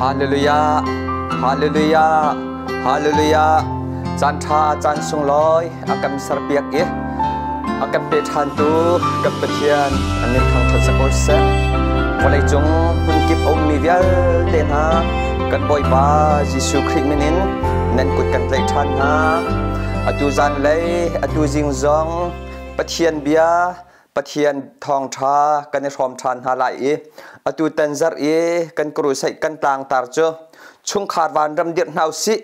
Hallelujah, Hallelujah, Hallelujah. Caan ṭha, caan sunglawi a kan serpiak i a kan pe ṭhantu kan Pathian a min thangṭhat sak ko seh. Vawleicung hmunkip a ummi vialte hna kan Bawipa Jesuh Khrih min in nan kut kan tlaih ṭhan hna. Atu zanlei, atu zing zong Pathian bia Pathian thawngṭha kan i hrawm ṭhan hna lai i atu tan zarh i kan crusade kan tlangtar cu chungkhar vanram dirh hna usih,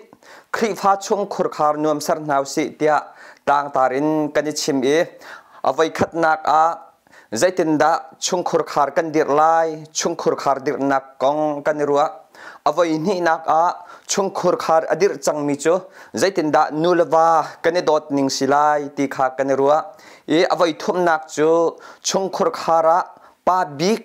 Khrihfa chung khurkhar nuam ser hna usih tiah tlangtar in kan i chim i a voikhatnak ah zeitindah chungkhurkhar kan dirh lai, chungkhurkhar dirhnak kong kan i ruah. A voihnihnak ah chungkhurkhar a dirh cangmi cu zeitindah nu le va kan i dawt ning si lai ti kha kan i ruah. I a voithumnak cu chungkhurkhar ah pa bik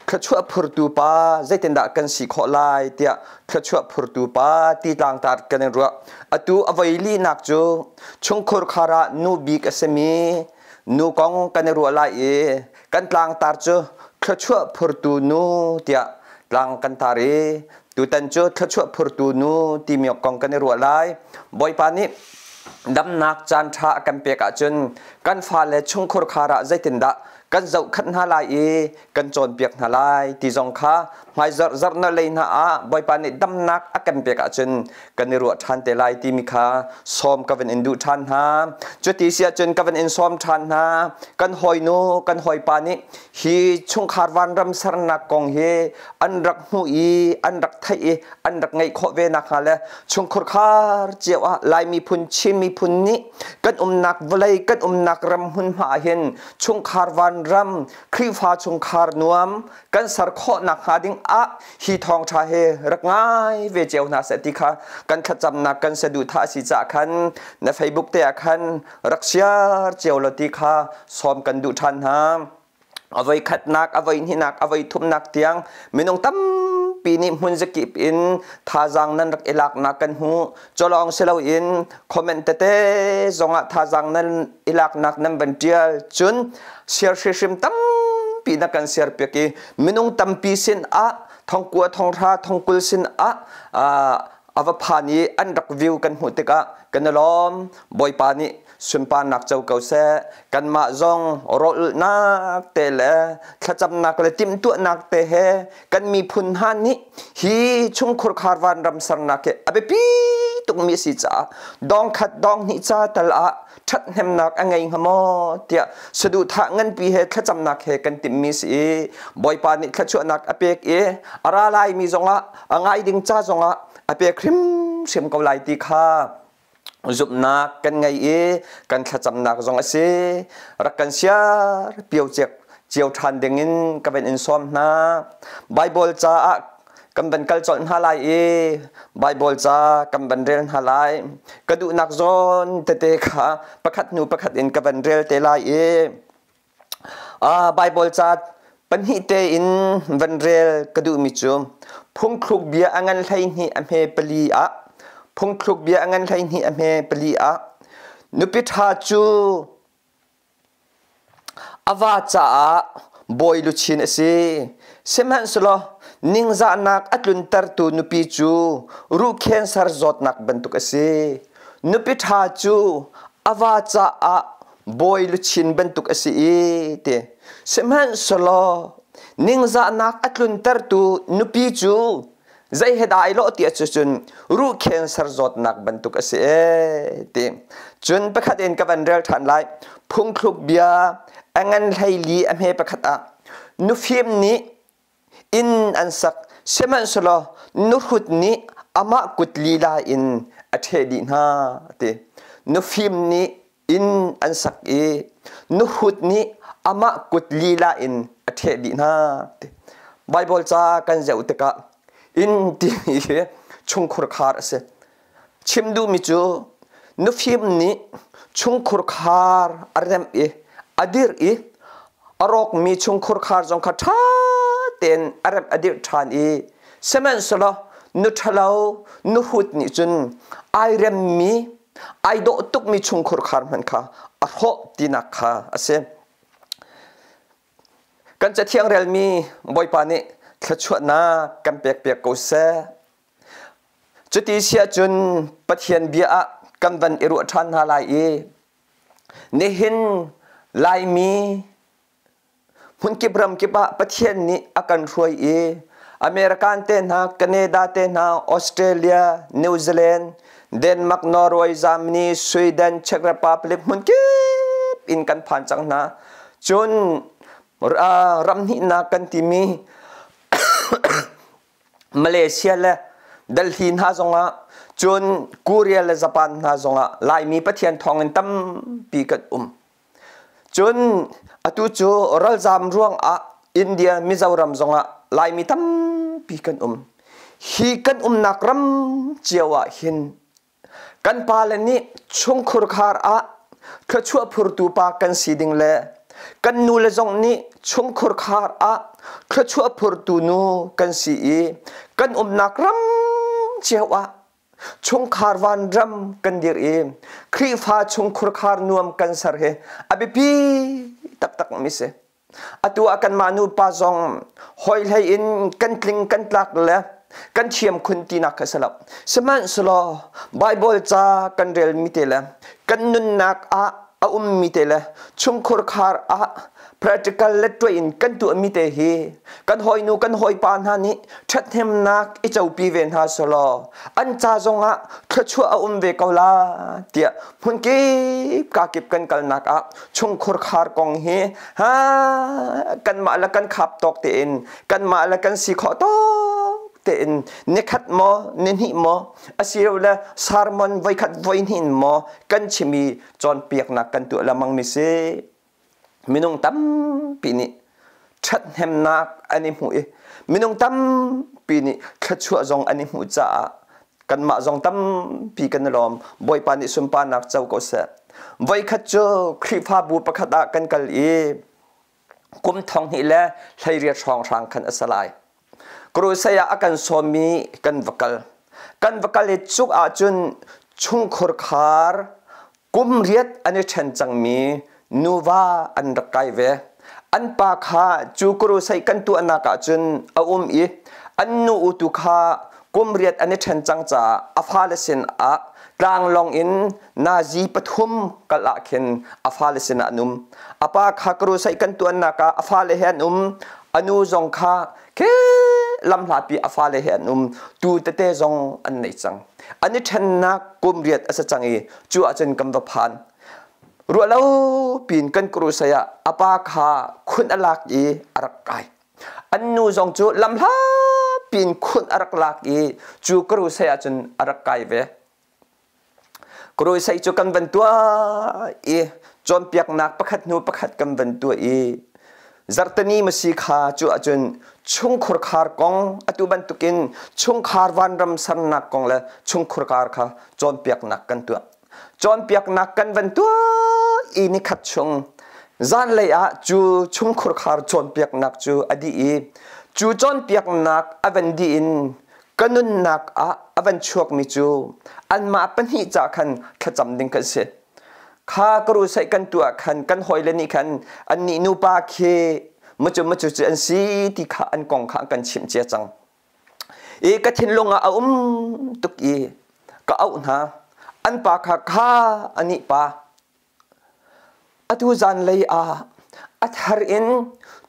thluachuah phurtu pa zeitindah kan si khawh lai tiah thluachuah phurtu pa ti tlangtar kan i ruah. Atu a voilinak cu chungkhurkhar ah nu bik a simi nu kong kan i ruah lai i kan tlangtar cu thluachuah phurtu nu tiah tlang kan tar i tutan cu thluachuah phurtu nu timi kong kan i ruah lai. Bawipa nih damnak caan ṭha a kan pek ahcun kan fale chungkhur khar ah zeitindah kan zohkhanh hna lai i kan cawnpiak hna lai ti zong kha hmaizarh zarh na lei hna ah Bawipa nih damnak a kan pek ahcun kan i ruah ṭhan te lai timi kha sawm ka van in duh ṭhan hna. Cuti si ahcun ka van in sawm ṭhan hna. Kan hawinu kan hawipa nih hi chungkhar vanram sernak kong hi an rak hmuh i an rak theih i an rak ngeih khawh ve nakhnga le chungkhur khar cio ah Lai miphun Chin miphun nih kan umnak vawlei kan umnak ram hmunhma ah hin chungkhar vanram Khrihfa chungkhar nuam kan ser khawh nakhnga ding ah hi thawngṭha hi rak ngai ve cio hna seh ti kha kan thlacamnak kan saduhthah a si caah khan na Facebook te ah khan rak share cio law ti kha sawm kan duh ṭhan hna. A voi khatnak, a voi hnihnak, a voi thumnak tiang minung tampi nih hmun zakip in thazaang nan rak i laknak kan hmu. Colong si loin comment tete zongah thazaang nan i laknak nan van ṭial. Cun share hrihrim tampi na kan share piak i minung tampi sin ah thongkua thonghra thongkul sin ah a va phan i an rak view kan hmuh tikah kan i lawm. Bawipa nih sunparnak co ko seh. Kanmah zong rawlulhnak te le thlacamnak le timhtuahnak te he kan miphun hna nih hi chungkhur khar vanram sernak hi a biapi tukmi a si caah dong khat dong hnih ca tal ah ṭhathnemnak a ngei hnga maw tiah saduhthah nganpi he thlacamnak he kan timhmi si i Bawipa nih thluachuahnak a pek i a ra laimi zongah a ngai ding ca zongah a pek hrimhrim ko lai ti kha zumhnak kan ngei i kan thlacamnak zong a si. Rak kan siar pio ciak cio ṭhan dingin ka van in sawm hna. Bible caah kan van kal colh hna lai i Bible ca kan van rel hna lai. Ka duhnak zawn tete kha pakhat hnu pakhat in ka van rel te lai i Bible ca pahnih tein van rel ka duhmi cu phungthluk bia a ngan 12 a hme pali ah phungthluk bia a ngan 12 a hme pali ah nupi ṭha cu A va caah bawi luchin a si. Sihmanhsehlaw ningzahnak a tluntertu nupi cu ruh cancer zawtnak bantuk a si. Nupi ṭha cu a va caah bawi luchin bantuk a si i ti. Sihmanhsehlaw ningzahnak a tluntertu nupi cu zei he dah ai lawh ti ahcun ruh cancer zawtnak bantuk a si ee ti. Cun pakhat in ka van rel ṭhan lai. Phungthluk bia a ngan 14 a hme pakhat ah nufim nih inn an sak sihmanhsehlaw nuhrut nih amah kut lila in a ṭheh dih hna ti. Nufim nih inn an sak i nuhrut nih amah kut lila in a ṭheh dih hna. Baibal ca kan zoh tikah inn timi hi chungkhur khar a si. Chim duhmi cu nufim nih chungkhur khar a remh i a dirh i a rawkmi chungkhur khar zong kha ṭha tein a remh a dirh ṭhan i sihmanhsehlaw nu ṭhalo nuhrut nih cun ai remmi ai dawh tukmi chungkhur khar hmanh kha a hrawh tinak kha a si. Kan cathiang relmi Bawipa nih thluachuahnak kan pekpiak ko seh. Cuti si ahcun Pathian bia ah kan van i ruah ṭhan hna lai i nihin Laimi hmunkip ramkip ah Pathian nih a kan hruai i American te hna, Canada te hna, Australia, New Zealand, Denmark, Norway, Germany, Sweden, Czech Republic hmunkip in kan phan cang hna. Cun ram hnihnak kan timi Malaysia le Delhi hna zongah cun Korea le Japan hna zongah Laimi Pathian thawngin tampi kan um. Cun atu cu ralzam ruangah India, Mizoram zongah Laimi tampi kan um. Hi kan umnak ram cio ah hin kan pale nih chungkhur khar ah thluachuah phurtu pa kan si ding le kan nule zong nih chungkhur khar ah thluachuah phurtu nu kan si i kan umnak ram cio ah chungkhar vanram kan dir i Khrihfa chungkhur khar nuam kan ser hi a biapi taktak mi si. Atu ah kanmah nupa zong hawi hlei in kan tling kan tlak le kan thiam khun tinak kha si lo. Sihmanhsehlaw Baibal ca kan relmi te le kan nunnak ah a ummi te le chungkhur khar ah practical le tuah in kan tuahmi te hi kan hawinu kan hawipa hna nih ṭhathnemnak i copi ve hna selaw an ca zongah thluachuah a um ve ko la tiah hmunkip kakip kan kalnak ah chungkhur khar kong hi ha kanmah le kan khap tawk tein kanmah le kan si khawh tawk tein nikhat maw nihnih maw asilole sermon voikhat voihnih maw kan chimi cawnpiaknak kan tuah lengmang mi si. Minung tampi nih ṭhathnemnak an i hmuh i minung tampi nih thluachuah zong an i hmuh caah kanmah zong tampi kan i lawm. Bawipa nih sunparnak co ko seh. Voikhat cu Khrihfabu pakhat ah kan kal i kum 2018 hrawnghrang khan a si lai. Crusade ah a kan sawmmi kan va kal. Kan va kal i cuk ahcun chungkhur khar Kum riat an i ṭhen cangmi nuva an rak kai ve. An pa kha cu crusade kan tuahnak ah cun a um i an nu u tu kha kum riat an i ṭhen cang caah a fale sinah tlanglawng in nazi pathum kal ah khin a fale sinah an um. A pa kha crusade kan tuannak ah a fale he an um. A nu zong kha khi lamhlapi a fale he an um. Tu tete zong an nei cang. An i ṭhennak kum riat a si cang i cu ahcun kan va phan. Ruah lo piin kan crusade ah a pa kha khun a lak i a rak kai. An nu zong cu lamhla piin khun a rak lak i cu crusade ahcun a rak kai ve. Crusade cu kan van tuah i cawnpiaknak pakhat hnu pakhat kan van tuah i Zarhteni masi kha cu ahcun chungkhur khar kong atu bantukin chungkhar vanram sernak kong le chungkhur kar kha cawnpiaknak kan tuah. Cawnpiaknak kan van tuah i nikhat chung zanlei ah cu chungkhur khar cawnpiaknak cu a dih i cu cawnpiaknak a van dih in ka nunnak ah a van chuakmi cu anmah pahnih ca khan thlacam ding kan si. Kha ka rusaih kan tuah khan kan hawile nih khan annih nupa khi mucu mucu cu an si ti kha an kong kha an kan chimh cia cang. I ka thinlung ah a um tuk i ka auh hna. An pa kha kha anih pa. Atu zanlei ah a thar in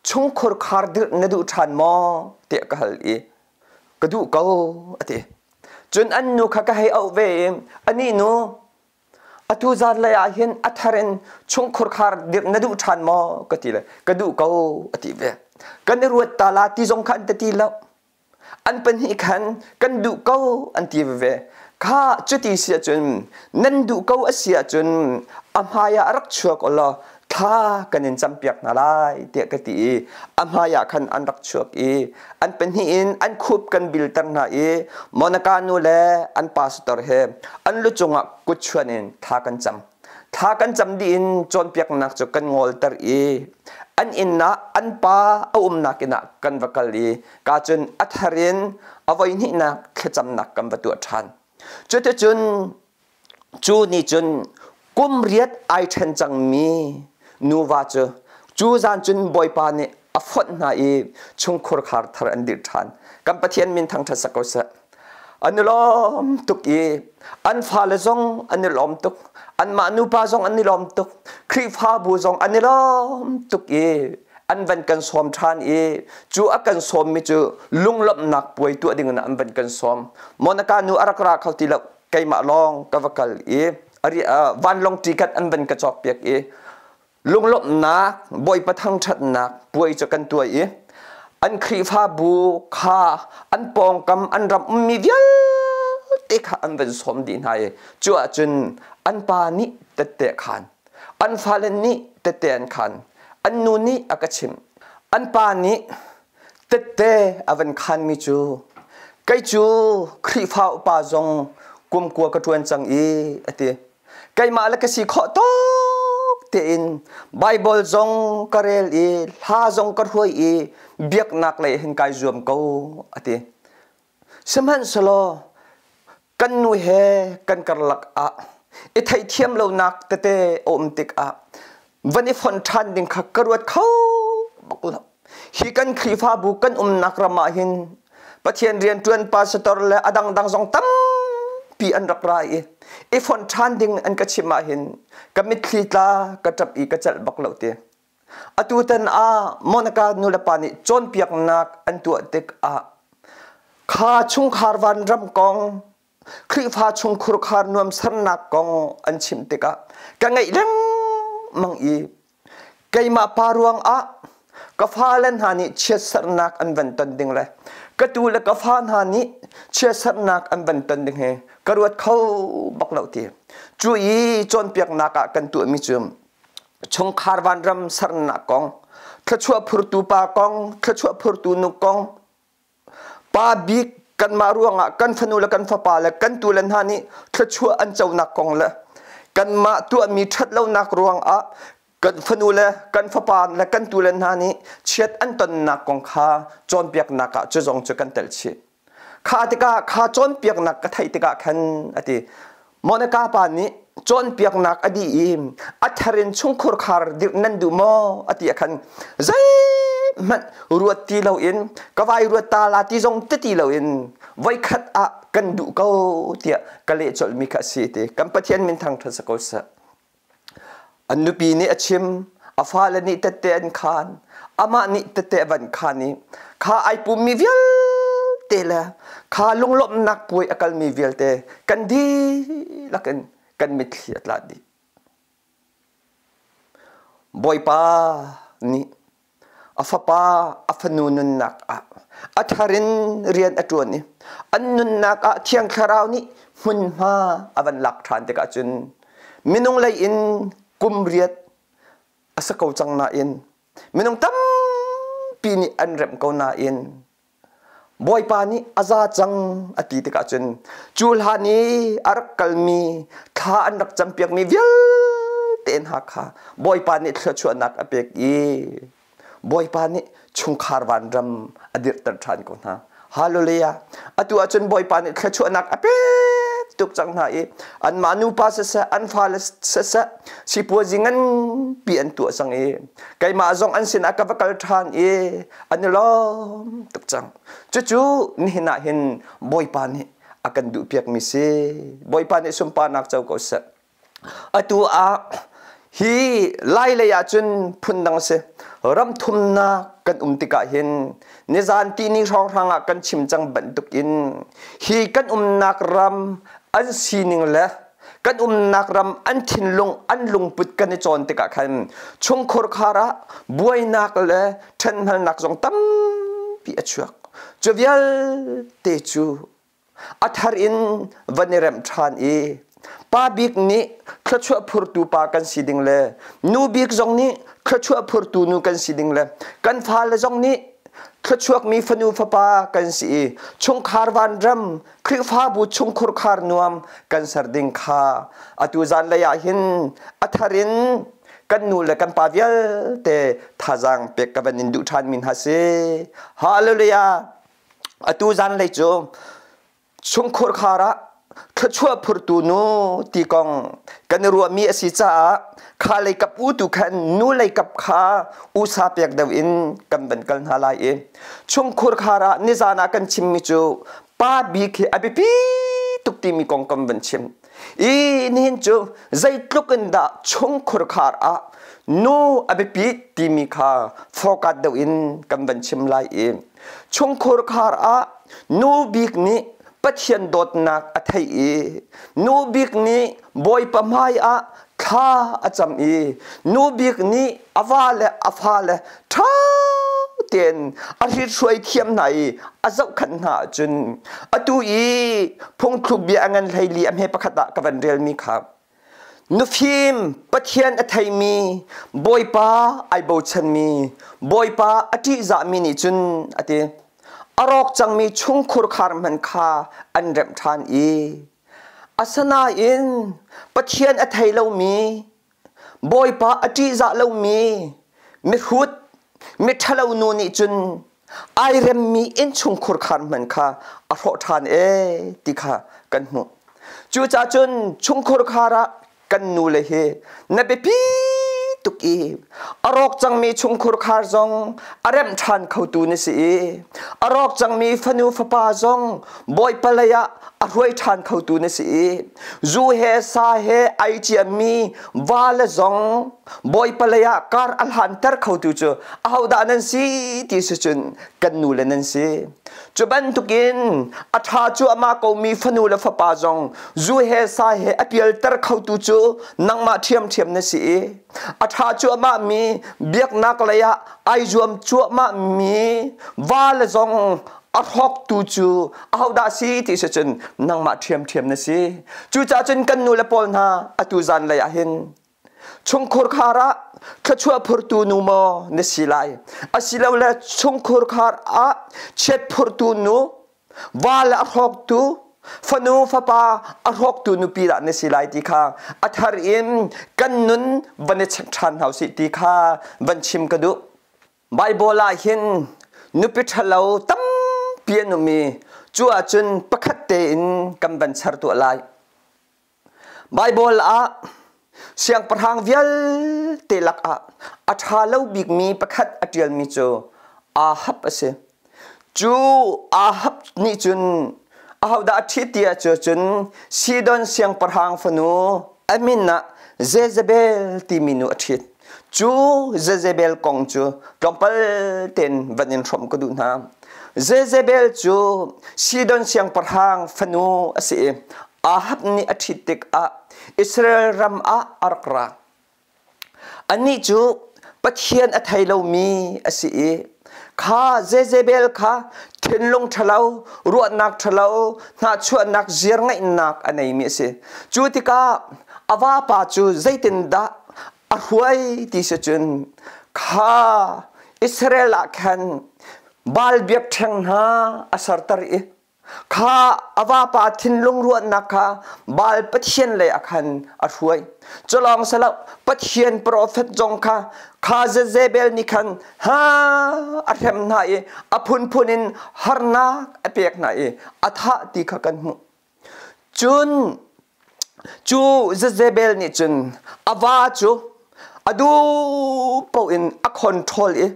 chungkhur khar dirh na duh ṭhan maw tiah ka hal i ka duh ko a ti. Cun an nu kha ka hei auh ve i anih nu Atu zanlei ah hin a thar in chungkhur khar dirh na duh ṭhan maw ka ti le ka duh ko a ti ve. Kan i ruat ta la ti zong kha an ti ti lo. An pahnih khan kan duh ko an ti veve. Kha cuti si ahcun nan duh ko a si ahcun a hmai ah rak chuak law thla kan in campiak hna lai tiah ka ti i a hmai ah khan an rak chuak i an pahnih in an khup kan bilter hna i Monica nu le an pastor he an lu cungah kut chuan in thla kan cam. Thla kan cam dih in cawnpiaknak cu kan ngolter i an inn ah an pa a umnak inn ah kan va kal i ka cun a thar in a voihnihnak thlacamnak kan va tuah ṭhan. Cuticun Cu nih cun kum riat ai ṭhen cangmi nuva cu cu zan cun Bawipa nih a fonh hna i chungkhur khar thar an dirh ṭhan. Kan Pathian min thangṭhat sak ko seh. An i lawm tuk i an fale zong an i lawm tuk. Anmah nupa zong an i lawm tuk. Khrihfabu zong an i lawm tuk i an van kan sawm ṭhan i cu a kan sawmmi cu lunglawmhnak puai tuah ding in an van kan sawm. Monica nu a rak ra kho ti lo. Keimah lawng ka va kal i vanlawng ticket an van ka cawkpiak i lunglawmhnak Bawipa thangṭhatnak puai cu kan tuah i an Khrihfabu kha an pawngkam an ram ummi vialte kha an van sawm dih hna i cu ahcun an pa nih tette khan an fale nih tette an khan an nu nih a ka chimh an pa nih tette a van khanmi cu kei cu Khrihfa upa zong kum kua ka ṭuan cang i a ti. Keimah le ka si khawh tawk tein Baibal zong ka rel i hla zong ka hruai i biaknak lei hin kai zuam ko a ti. Sihmanhsehlaw kan nu he kan karlak ah i theihthiam lonak tete a um tikah van i fonh ṭhan ding kha ka ruat kho bak lo. Hi kan Khrihfabu kan umnak ram ah hin Pathian rianṭuan pastor le a dangdang zong tampi an rak ra i i fonh ṭhan ding an ka chimh ah hin ka mitthli tla ka ṭap i ka celh bak lo ti. Atutan ah Monica nulepa nih cawnpiaknak an tuah tikah kha chungkhar vanram kong Khrihfa chungkhur khar nuamsernak kong an chimh tikah ka ngaih lengmang i keimah pa ruangah ka fale hna nih chiatserhnak an van ton ding le ka tu le ka fa hna nih chiatserhnak an van ton ding hi ka ruat kho bak lo ti. Cu i cawnpiaknak ah kan tuahmi cu chungkhar vanram sernak kong, thluachuah phurtu pa kong, thluachuah phurtu nu kong, Pa bik kanmah ruangah kan fanu le kan fapa le kan tule hna nih thluachuah an conak kong le kanmah tuahmi ṭhatlonak ruangah kan fanu le kan fapa le kan tule hna nih chiat an tonnak kong kha cawnpiaknak ah cu zong cu kan telh chih. Kha tikah kha cawnpiaknak ka theih tikah khan a ti. Monica pa nih cawnpiaknak a dih i a thar in chungkhur khar dirh nan duh maw a ti ah khan zeihmanh ruat ti loin ka vai ruat ta la ti zong ti ti loin voikhat ah kan duh ko tiah ka leh colhmi kha a si ti kan Pathian min thangṭhat si ko seh. An nupi nih a chim, a fale nih tette an khaan, amah nih tette a van khaan i kha ai pummi vialte le kha lunglawmhnak puai a kalmi vialte kan dihlak in kan mitthli a tla dih. Bawipa nih a fapa a fanu nunnak ah a thar in rian a ṭuan i an nunnak ah Thiang Thlarau nih hmunhma a van lak ṭhan tikah cun minung lei in kum riat a si ko cang nain minung tampi nih an remh ko nain Bawipa nih a za cang a ti tikah cun cu hlan i a rak kalmi thla an rak campiakmi vialte hna kha Bawipa nih thluachuahnak a pek i Bawipa nih chungkhar vanram a dirhter ṭhan ko hna. Hallelujah. Atu ahcun Bawipa nih thluachuahnak a pek tuk cang hna i anmah nupa siseh an fale siseh sipuazi nganpi an tuah cang i keimah zong an sinah ka va kal ṭhan i an i lawm tuk cang. Cucu nihin ah hin Bawipa nih a kan duhpiakmi si. Bawipa nih sunparnak co ko seh. Atu ah hi Lai lei ah cun phundang si. Ram thumnak kan um tikah hin nizan tihni hrawnghrang ah kan chim cang bantuk in hi kan umnak ram an sining le kan umnak ram an thinlung an lungput kan i cawn tikah khan chungkhur khar ah buainak le ṭhenhmalnak zong tampi a chuak. Cu vialte cu a thar in van i remh ṭhan i pa bik nih thluachuah phurtu pa kan si ding le nu bik zong nih thluachuah phurtu nu kan si ding le kan fale zong nih thluachuakmi fanu fapa kan si i chungkhar vanram Khrihfabu chungkhur khar nuam kan ser ding kha atu zanlei ah hin a thar in kan nu le kan pa vialte thazaang pek ka van in duh ṭhan mi hna si. Hallelujah! Atu zanlei cu chungkhur khar ah thluachuah phurtu nu ti kong kan i ruahmi a si caah kha lei kap u tu khan nu lei kap kha usa pek deuh in kan van kal hna lai i chungkhur khar ah nizan ah kan chimmi cu pa bik hi a biapi tuk timi kong kan van chim i nihin cu zeitluk in dah chungkhur khar ah nu a biapi timi kha focus deuh in kan van chim lai i chungkhur khar ah nu bik nih Pathian dawtnak a theih i nu bik nih Bawipa hmai ah thla a cam i nu bik nih a va le a fale ṭha tein a hrit-hruai thiam hna i a zohkhenh hna ahcun atu i phungthluk bia a ngan 14 a hme pakhat ah ka van relmi kha nufim Pathian a theimi Bawipa ai bochanmi Bawipa a ṭihzahmi nih cun a ti a rawk cangmi chungkhur khar hmanh kha an remh ṭhan i asinain Pathian a thei lomi Bawipa a ṭihzah lomi mihrut miṭhalo nu nih cun ai remmi innchungkhur khar hmanh kha a hrawh ṭhan ee ti kha kan hmuh. Cucaah cun chungkhur khar ah kan nule hi na biapi tuk i a rawk cangmi chungkhur khar zong a remh ṭhan khotu na si i a rawk cangmi fanu fapa zong Bawipa lei ah a hruai ṭhan khotu na si i zu he sa he ai ciammi va le zong Bawipa lei ah kar a hlanter khotu cu ahodah nan si ti si cun kan nule nan si. Cu bantukin a ṭha cuahmah komi fanu le fapa zong zu he sa he a pialter khotu cu nangmah ṭhiamṭhiam na si i a ṭha cuahmahmi biaknak lei ah ai zuam cuahmahmi va le zong a hrawktu cu ahodah si ti si cun nangmah ṭhiamṭhiam na si. Cucaah cun kan nu le pawl hna atu zan lei ah hin chungkhur khar ah thluachuah phurtu nu maw na si lai asilole chungkhur khar ah chiat phurtu nu va le a hrawktu fanu fapa a hrawktu nupi dah na si lai ti kha a thar in kan nun van i check ṭhan hna usih ti kha van chim ka duh. Baibal ah hin nupi ṭhalo tampi an um i cu ahcun pakhat tein kan van char tuah lai. Baibal ah siangpahrang vialte lakah a ṭha lo bikmi pakhat a ṭialmi cu Ahab a si. Cu Ahab nih cun ahodah a ṭhit ti ahcun Sidon siangpahrang fanu a min ah Jezebel timi nu a ṭhit. Cu Jezebel kong cu tlawmpal tein van in hrawmh ka duh hna. Jezebel cu Sidon siangpahrang fanu a si i Ahab nih a ṭhit tikah Israel ram ah a rak ra. Annih cu Pathian a thei lomi a si i kha Jezebel kha thinlung ṭhalo, ruahnak ṭhalo, hnahchuahnak ziarngeihnak a neimi a si. Cu tikah a vapa cu zeitindah a hruai ti si cun kha Israel ah khan Baal biakṭheng hna a serter i Kha a vapa thinlung ruahnak kha Baal pathian lei ah khan a hruai. Culawng silo Pathian profet zong kha kha Jezebel nih khan ha a hrem hna i a phunphun in harnak a pek hna i a thah ti kha kan hmuh. Cun cu Jezebel nih cun a va cu a duh paoh in a control i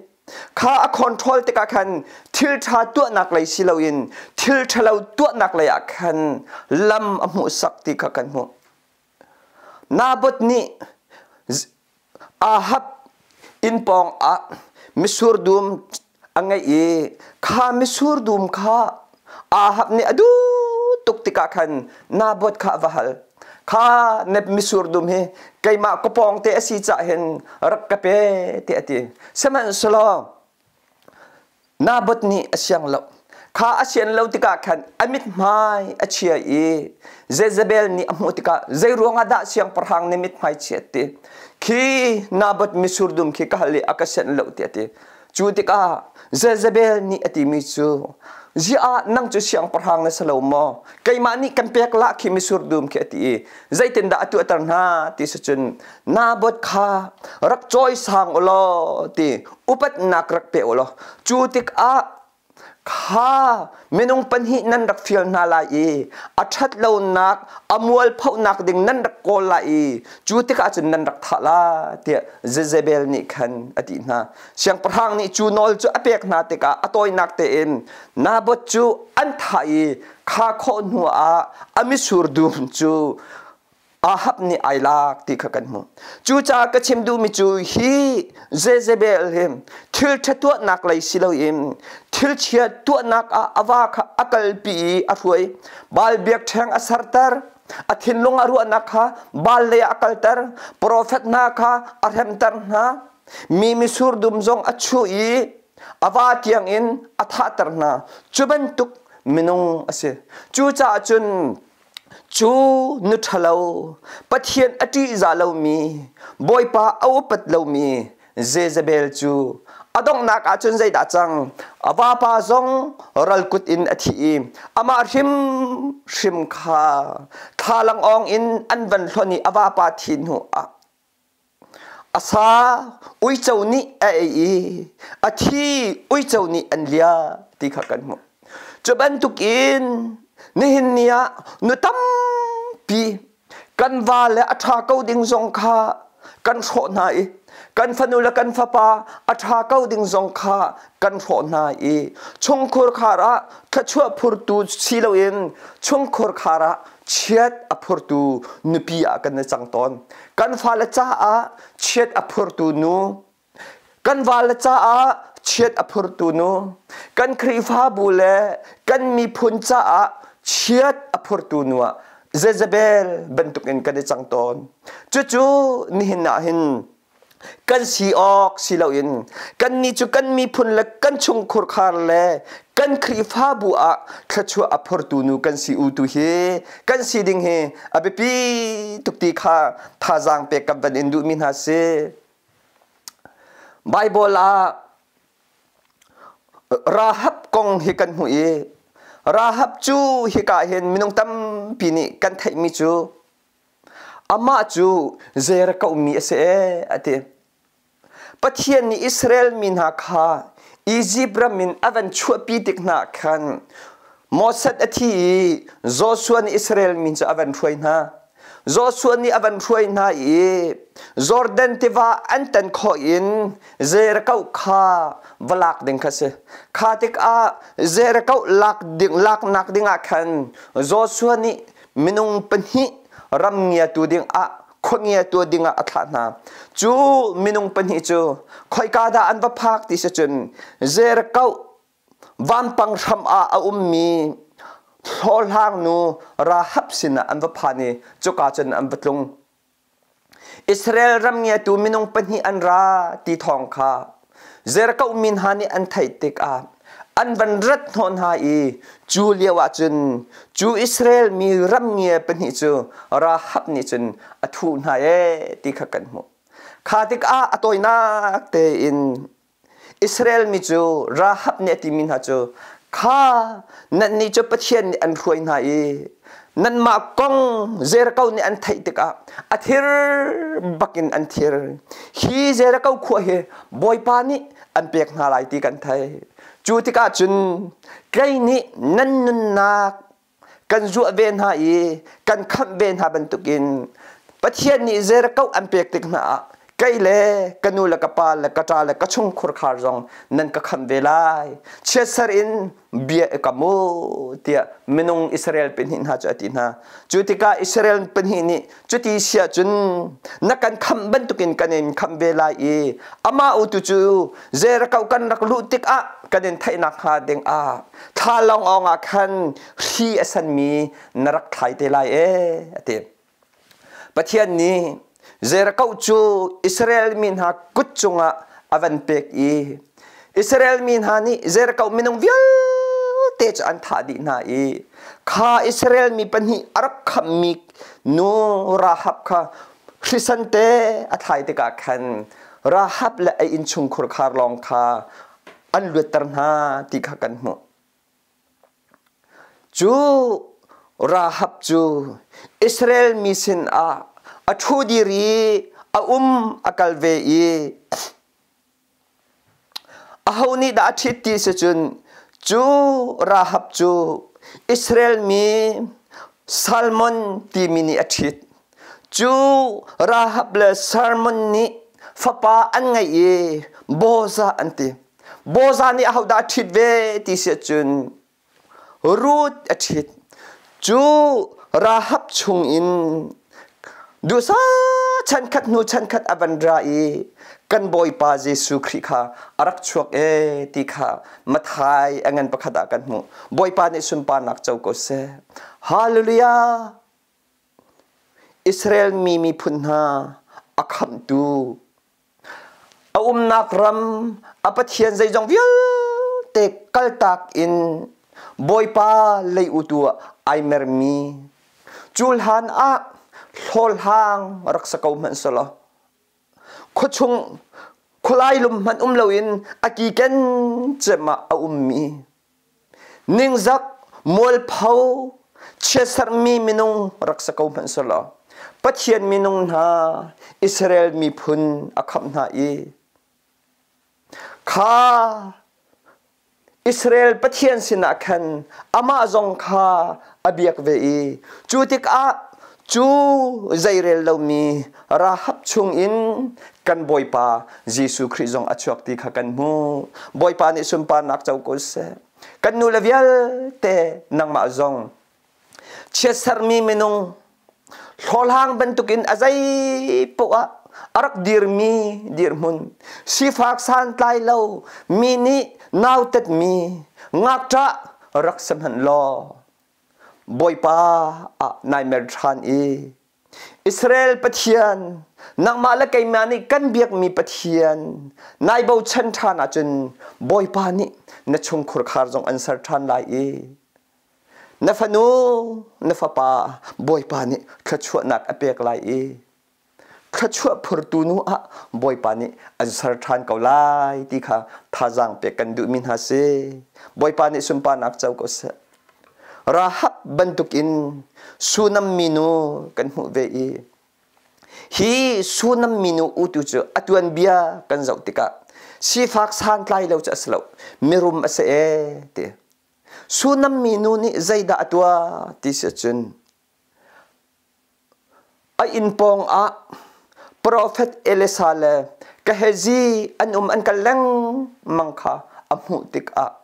Kha a control tikah khan thil ṭha tuahnak lei si loin thil ṭhalo tuahnak lei ah khan lam a hmuhsak ti kha kan hmuh. Naboth nih Ahab inn pawng ah mitsur dum a ngeih i kha mitsur dum kha Ahab nih a duh tuk tikah khan Naboth kha a va hal. Kha na mitsur dum hi keimah ka pawng te a si cah hin rak ka pe tiah a ti. Sihmanhsehlaw Naboth nih a siang lo. Kha a sian lo tikah khan a mithmai a chia i Jezebel nih a hmuh tikah zei ruangah dah siangpahrang nih mithmai chiat ti. Khi Naboth mitsur dum khi ka hal i a ka sianh lo tiah a ti. Cu tikah Jezebel nih a timi cu, Ziah nang cu siangpahrang na si lo maw? Keimah nih kan pek lah khi mitsur dum khi a ti i zeitindah a tuahter hna ti si cun Naboth kha rak cawisang u law ti upatnak rak pe u law cu tikah Kha minung panhih nan rak fial hna lai i a ṭhat lonak a mualphonak ding nan rak kawl lai i cu tikah cun nan rak thah la tiah Jezebel nih khan a ti hna. Siangpahrang nih cu nawl cu a pek hna tikah a tawinak tein Naboth cu an thah i kha khawh hnu ah a mitsur dum cu Ahab nih ai lak ti kha kan hmuh. Cucaah ka chim duhmi cu hi Jezebel hi thil ṭha tuahnak lei si loin thil chia tuahnak ah a va kha a kalpi i a hruai. Baal biakṭheng a serter, a thinlung a ruahnak kha Baal lei ah a kalter, profet hna kha a hremter hna, mi mitsur dum zong a chuh i a va tiangin a thahter hna. Cu bantuk minung a si. Cucaah cun Cu nu ṭhalo, Pathian a ṭihzah lomi, Bawipa a upat lomi Jezebel cu a donghnak ah cun zeidah cang? A vapa zong ral kut in a thi i amah hrimhrim kha thlalang-awng in an van hlonh i a vapa thi hnu ah a sa uico nih a ei i a thi uico nih an lia ti kha kan hmuh. Cu bantukin nihin ni ah nu tampi kan va le a ṭha ko ding zong kha kan hrawh hna i kan fanu le kan fapa a ṭha ko ding zong kha kan hrawh hna i chungkhur khar ah thluachuah phurtu si loin chungkhur khar ah chiat a phurtu nupi ah kan i cang tawn. Kan fale caah chiat a phurtu nu, kan vale caah chiat a phurtu nu, kan Khrihfabu le kan miphun caah chiat a phurtu nu ah Jezebel bantukin kan i cang tawn. Cucu nihin ah hin kan si awk si loin kannih cu kan miphun le kan chungkhur khar le kan Khrihfabu ah thluachuah a phortu nu kan si u tu hi kan si ding hi a biapi tuk ti kha thazaang pek kan van in duhmi hna si. Bible ah Rahab kong hi kan hmuh i Rahab cu hika hin minung tampi nih kan theihmi cu Amah cu Jericho mi a si ee, a ti. Pathian nih Israel mi hna kha Izipt ram in a van chuahpi tik hna khan Moses a thi i Joshua nih Israel mi cu a van hruai hna. Joshua nih a van hruai hna i Jordan tiva an tan khawh in Jericho kha va lak ding kha si. Kha tikah Jericho lak ding laknak dingah khan Joshua nih minung pahnih ram ngiatu dingah khua ngiatu dingah a thlah hna. Cu minung pahnih cu khoika dah an va phak ti si cun Jericho vampang hram ah a ummi hlawhhlang nu Rahab sinah an va phan i cuka cun an va tlung. Israel ram ngiatu minung pahnih an ra ti thawng kha Jericho mi hna nih an theih tikah an van rat hnawh hna i cu lio ah cun cu Israel mi ram ngia pahnih cu Rahab nih cun a thuh hna ee ti kha kan hmuh. Kha tikah a tawinak tein Israel mi cu Rahab nih a timi hna cu kha nannih cu Pathian nih an hruai hna i nanmah kong Jericho nih an theih tikah a thir bakin an thir. Hi Jericho khua hi Bawipa nih an pek hna lai ti kan thei. Cu tikah cun kei nih nan nunnak kan zuah ve hna i kan khamh ve hna bantukin Pathian nih Jericho an pek tik hna ah kei le ka nu le ka pa le ka ṭa le ka chungkhur khar zong nan ka khamh ve lai chiatser in bia i kam u tiah minung Israel pahnih hna cu a ti hna cu tikah Israel pahnih nih cuti siah cun na kan khamh bantukin kan in khamh ve lai i amah u tu cu Jericho kan rak luh tikah kan in theihnak hnga ding ah Thlalawng awng ah khan hri a sanmi na rak thlai te lai ee a ti. Pathian nih Jericho cu Israel mi hna kut cungah a van pek i Israel mi hna nih Jericho minung vialte cu an thah dih hna i kha Israel mi pahnih a rak khammi nu Rahab kha hrisan te a thlai tikah khan Rahab le a innchungkhur khar lawng kha an luatter hna ti kha kan hmuh. Cu Rahab cu Israel mi sinah a ṭhu dir i a um a kal ve i aho nih dah a ṭhit ti si cun Cu Rahab cu Israel mi Salmon timi nih a ṭhit. Cu Rahab le Salmon nih fapa an ngeih i Boza an ti. Boza nih ahodah a ṭhit ve ti si ahcun Ruth a ṭhit. Cu Rahab chungin duhsah chankhat hnu chankhat a van ra i kan Bawipa Jesuh Khrih kha a rak chuak ee ti kha Matthai a ngan pakhat ah kan hmuh. Bawipa nih sunparnak co ko seh. Hallelujah! Israel mi miphun hna a khamhtu A umnak ram a Pathian zeizong vialte kaltak in Bawipa lei utu ah ai mermi cu hlan ah hlawhhlang rak sa ko hmanh selaw khuachung khualai lum hmanh um loin a kiken cem ah a ummi Ningzak, mualpho, chiatserhmi minung rak si ko hmanh selaw Pathian minung hna Israel miphun a khamh hna i kha Israel Pathian sinah khan amah zong kha a biak ve i cu tikah cu zeirel lomi Rahab chungin kan Bawipa Jesuh Khrih zong a chuak ti kha kan hmuh. Bawipa nih sunparnak co ko seh. Kan nu le vialte nangmah zong chiatsermi minung hlawhhlang bantukin a zei poah ah a rak dirmi dirhmun sifak santlai lo mi nih nautatmi ngakṭah rak si hmanh law Bawipa ah nai mer ṭhan i Israel Pathian, nangmah le keimah nih kan biakmi Pathian, nai bochan ṭhan ahcun Bawipa nih na chungkhur khar zong an ser ṭhan lai i na fanu, na fapa Bawipa nih thluachuahnak a pek lai i thluachuah phurtu nu ah Bawipa nih an ser ṭhan ko lai ti kha thazaang pek kan duhmi hna si. Bawipa nih sunparnak co ko seh. Rahab bantukin Sunam minu kan hmuh ve i hi Sunam minu utu cu a tuanbia kan zoh tikah sifak santlai lo cu a si lo, mirum a si ee ti. Sunam minu nih zeidah a tuah ti si cun a inn pawng ah profet Elisa le Gehazi an um an kal lengmang kha a hmuh tikah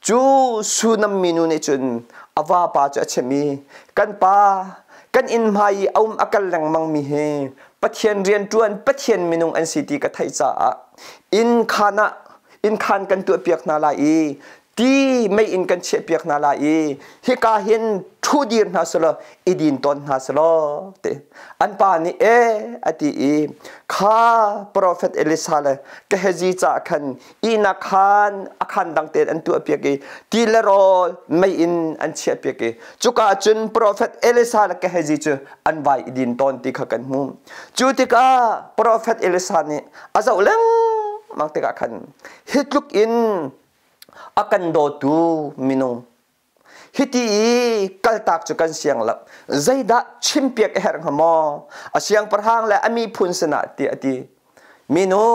cu Sunam minu nih cun a vapa cu a chimh i kan pa kan inn hmai i a um a kal lengmang mi hi Pathian rianṭuan Pathian minung an si ti ka theih caah inn khaan ah inn khaan kan tuahpiak hna lai i ti mei in kan chiahpiak hna lai i hika hin ṭhu dir hna selaw i din tawn hna selaw ti an pa nih e a ti i kha profet Elisa le Gehazi ca khan ihnak khan a khan dang tein an tuahpiak i ti le rawl mei in an chiahpiak i cuka cun profet Elisa le Gehazi cu an vai i din tawn ti kha kan hmu cu tikah profet Elisa nih a zoh lengmang tikah khan hi tluk in a kan dawtu minung hiti i kaltak cu kan siang lo zeidah chimpiak a herh hnga maw a siangpahrang le a miphun sinah tiah a ti minu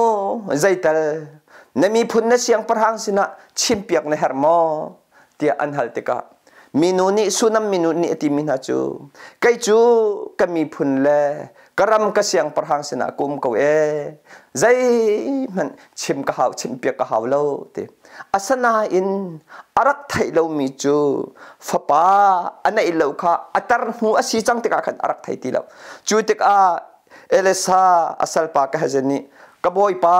zeital na miphun na siangpahrang sinah chimpiak na herh maw tiah an hal tikah minu nih Sunam minu nih a timi hna cu kei cu ka miphun le ka ram ka siangpahrang sinah ka um ko ee zeihmanh chim ka hau chimpiak ka hau lo ti asinain a rak theih lomi cu fapa a neih lo kha a tar hnu a si cang tikah khan a rak thei ti lo cu tikah Elisa a salpa Gehazi nih ka bawipa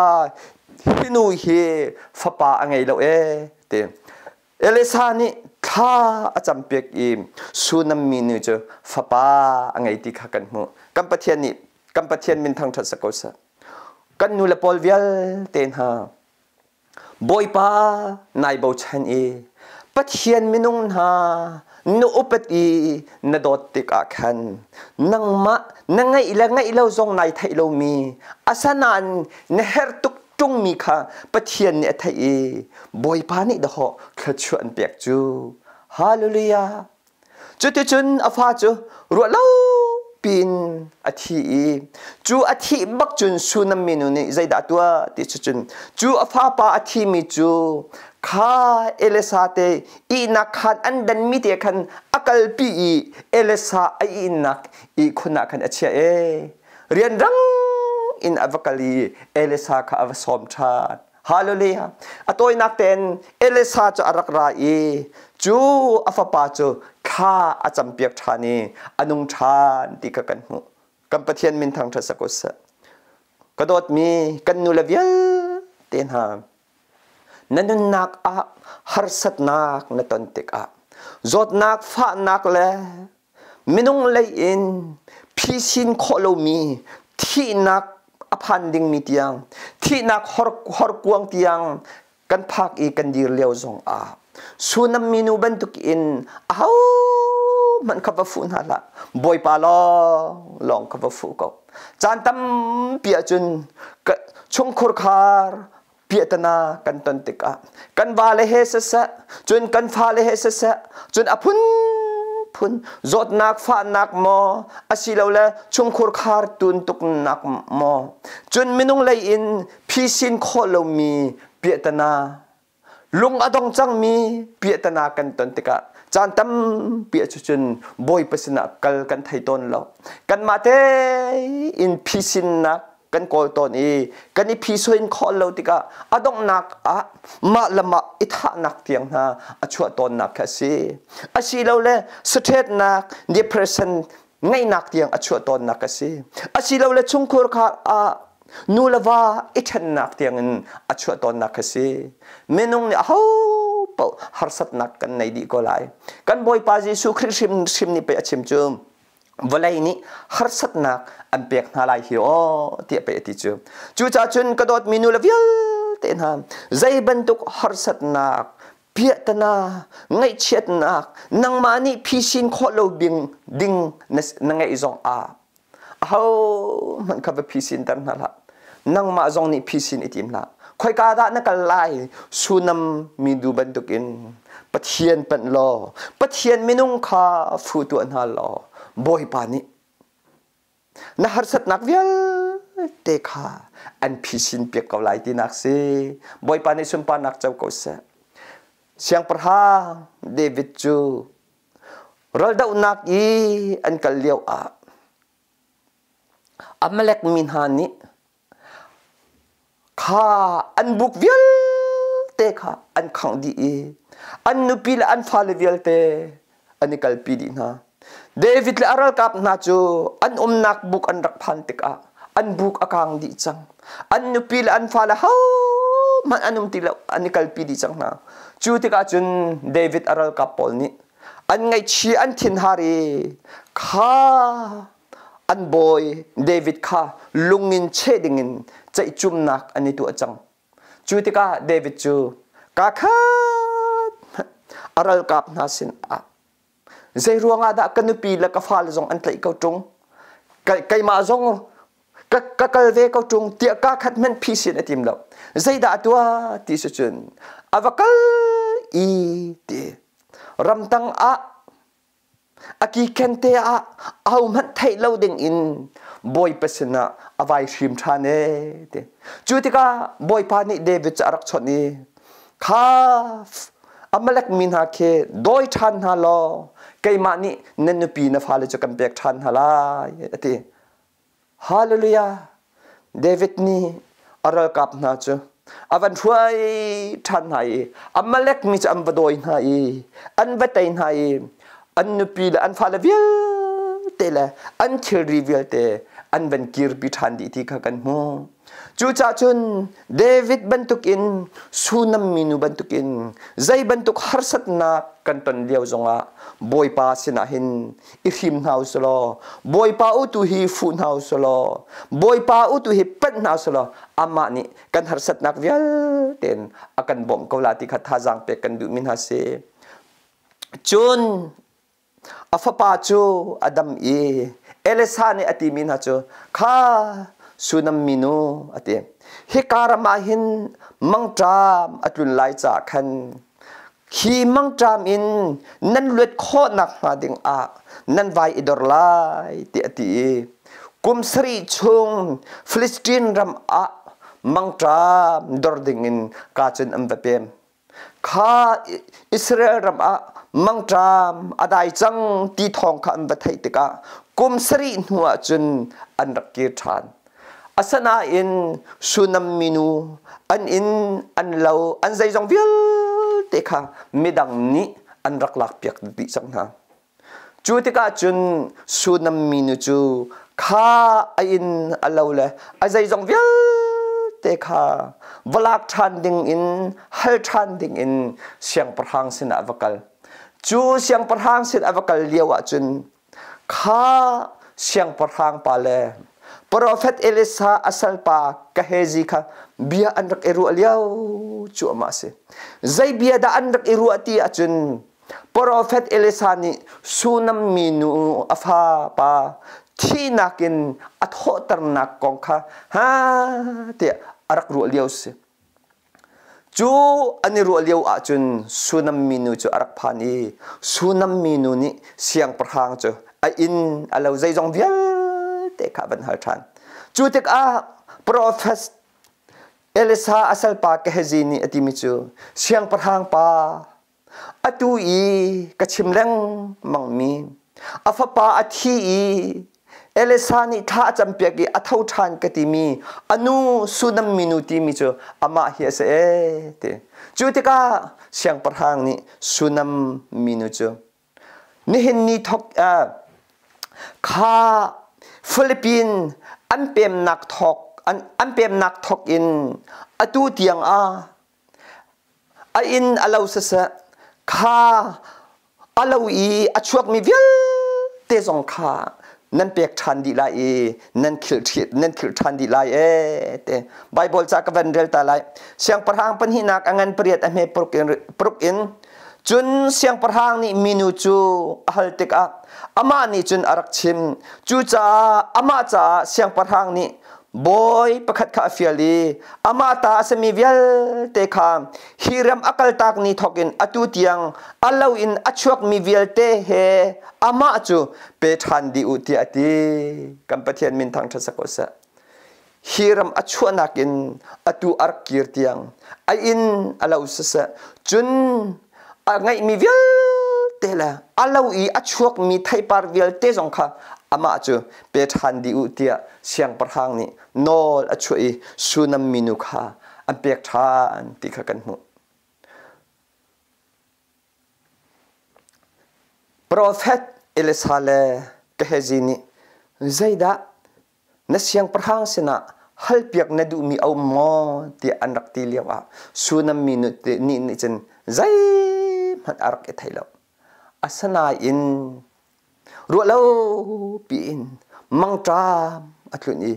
hi nu hi fapa a ngei lo ee ti Elisa nih thla a campiak i Sunam minu cu fapa a ngei ti kha kan hmuh. Kan Pathian nih kan Pathian min thangṭhat sak ko seh. Kan nu le pawl vialte hna Bawipa nai bochan i Pathian minung hna na upat i na dawt tikah khan nangmah na ngeih le ngeih lo zong nai theih lomi asanain na herh tuk ṭungmi kha Pathian nih a theih i Bawipa nih dahawh thluachuah an pek cu. Hallelujah! Cuticun a fa cu ruah lo piin a thi i cu a thih bak cun Sunam minu nih zeidah a tuah ti cu cun cu a fapa a thimi cu Kha Elisa te ihnak khan an danmi te khan a kalpi i Elisa a ihnak ihkhun ah khan a chiah e. Rianrang in a va kal i Elisa kha a va sawm ṭhan. Hallelujah. A tawinak tein Elisa cu a rak ra i cu a fapa cu thla a campiak ṭhan i a nung ṭhan ti kha kan hmuh. Kan Pathian min thangṭhat sak u sih. Ka dawtmi kan nule vialte hna, na nunnak ah harsatnak na ton tikah zawtnak fahnak le minung lei in phisin khawh lomi thihnak a phan dingmi tiang thihnak horkuang tiang kan phak i kan dir lio zong ah Sunam minu bantuk in aho hmanh kha va fuh hna hlah. Bawipa lawng lawng kha va fuh ko. Caan tampi ahcun chungkhur khar piahtana kan ton tikah kan vale he siseh, cun kan fale he siseh, cun a phunphun zawtnak fahnak maw asilole chungkhur khar tuntuknak maw, cun minung lei in phisin khawh lomi piahtana, lung a dong cangmi piahtana kan ton tikah caan tampi ah cun Bawipa sinah kal kan thei tawn lo. Kanmah tein phisinnak kan kawl tawn i kan i phisoin khawh lo tikah a donghnak ah mah le mah i thahnak tiang hna a chuah tawnnak kha a si. Asilole saṭhetnak, depression ngeihnak tiang a chuah tawnnak a si. Asilole chungkhur kha ah nu le va i ṭhennak tiangin a chuah tawnnak a si. Minung nih aho paoh harsatnak kan nei dih ko lai. Kan Bawipa Jesuh Khrih hrimhrim nih pei a chim cu, vawlei nih harsatnak an pek hna lai hi aw tiah pei a ti cu. Cucaah cun ka dawtmi nu le vialte hna, zei bantuk harsatnak, piahtana, ngaihchiatnak nangmah nih phisin khawh lo ding ding na ngeih zong ah ahohmanh kha va phisin ter hna hlah. Nangmah zong nih phisin i tim hlah. Khoika dah na kal lai? Sunam mi du bantukin Pathian panh law, Pathian minung kha fu tuah hna law, Bawipa nih na harsatnak vialte kha an phisin piak ko lai tinak si. Bawipa nih sunparnak co ko seh. Siangpahrang David cu Raldohnak i an kal lioah Amalek mi hna nih kha an buk vialte kha an khangh dih i an nupi le an fale vialte an i kalpi dih hna. David le a ralkap hna cu an umnak buk an rak phan tikah an buk a kang dih cang. An nupi le an fale hohmanh an um ti lo, an i kalpi dih cang hna. Cu tikah cun David a ralkap pawl nih an ngaihchih an thinhar i kha an bawi David kha lung in cheh dingin ceihcumnak an i tuah cang. Cu tikah David cu kaa khat a ralkap hna sinah zei ruangah dah ka nupi le ka fale zong an tlaih ko ṭung, keimah zong ka kal ve ko ṭung tiah kaa khat hmanh phisin a tim lo. Zeidah a tuah ti si cun a va kal i ti ramtang ah a kikhen te ah ahohmanh theih lo ding in Bawipa sinah a vai hrim ṭhan ee ti. Cu tikah Bawipa nih David cu a rak chawnh i kha Amalek mi hna khi dawi ṭhan hna law keimah nih na nupi na fale cu kan pek ṭhan hna lai a ti. Hallelujah! David nih a ralkap hna cu a van hruai ṭhan hna i Amalek mi cu an va dawi hna i an va tei hna i an nupi le an fale vialte le an thilri vialte an van kirpi ṭhan dih ti kha kan hmuh. Cucaah cun David bantukin Sunam minu bantukin zei bantuk harsatnak kan ton lio zongah Bawipa sinah hin i hrim hna u law, Bawipa u tu hi fuh hna u law, Bawipa u tu hi panh hna u law, amah nih kan harsatnak vialte in a kan bawmh ko la ti kha thazaang pek kan duhmi hna si. Cun A fapa cu a dam i Elisa nih a timi hna cu, Kha Sunam minu, a ti. Hika ram ah hin mangṭam a tlun lai caah khan hi mangṭam in nan luat khawh nakhnga dingah nan vai i dor lai, tiah a ti i kum sarih chung Filistin ram ah mangṭam dor dingin ka cun an va pem. Kha Israel ram ah mangṭam a dai cang ti thawng kha an va theih tikah kum sarih hnuah cun an rak kir ṭhan. Asinain Shunam minu an inn, an lo, an zeizong vialte kha midang nih an rak lakpiak dih cang hna. Cu tikah cun Shunam minu cu kha a inn a lo le a zeizong vialte kha va lak ṭhan dingin hal ṭhan dingin siangpahrang sinah a va kal. Cu siangpahrang sin a va kal lio ah cun kha siangpahrang pa le profet Elisha a salpa Gehazi kha bia an rak i ruah lio cu amah a si. Zei bia dah an rak i ruah ti ahcun Profet Elisha nih Sunam minu a fapa thihnak in a thawhternak kong kha ha tiah a rak ruah lio si. Cu an i ruah lio ahcun Sunam minu cu a rak phan i Sunam minu nih siangpahrang cu a inn a lo zeizong vialte kha a van hal ṭhan. Cu tikah profet Elisha a salpa Gehazi nih a timi cu siangpahrang pa Atu i ka chim lengmangmi a fapa a thi i Elisha nih thla a campiak i a tho ṭhan ka timi a nu Sunam minu timi cu amah hi a si ee ti. Cu tikah siangpahrang nih Sunam minu cu Nihin ni thok kha Philippine an pemnak thok an pemnak thok in atu tiang ah A inn a lo siseh, kha a lo i a chuakmi vialte zong kha nan pek ṭhan dih lai i nan khilh ṭhan dih lai ee te. Baibal ca ka van rel ta lai. Siangpahrang pahnihnak a ngan pariat a hme paruk in cun siangpahrang nih minu cu a hal tikah amah nih cun a rak chim. Cucaah amah caah siangpahrang nih bawi pakhat kha a fial i amah ta a simi vialte kha hi ram a kaltak ni thawk in atu tiang a lo in a chuakmi vialte he amah cu pe ṭhan dih u tiah a ti. Kan Pathian min thangṭhat sak ko seh. Hi ram a chuahnak in atu a rak kir tiang a inn a lo siseh cun a ngeihmi vialte le a lo i a chuakmi theipar vialte zong kha amah cu pe ṭhan dih u tiah siangpahrang nih nawl a chuah i Sunam minu kha an pek ṭhan ti kha kan hmuh. Profet Elisha le Gehazi nih zeidah na siangpahrang sinah halpiak na duhmi a um maw tiah an rak ti lioah Sunam minu nih nih cun zeihmanh a rak i thei lo. Asinain Ruahlo piin mangṭam a tlun i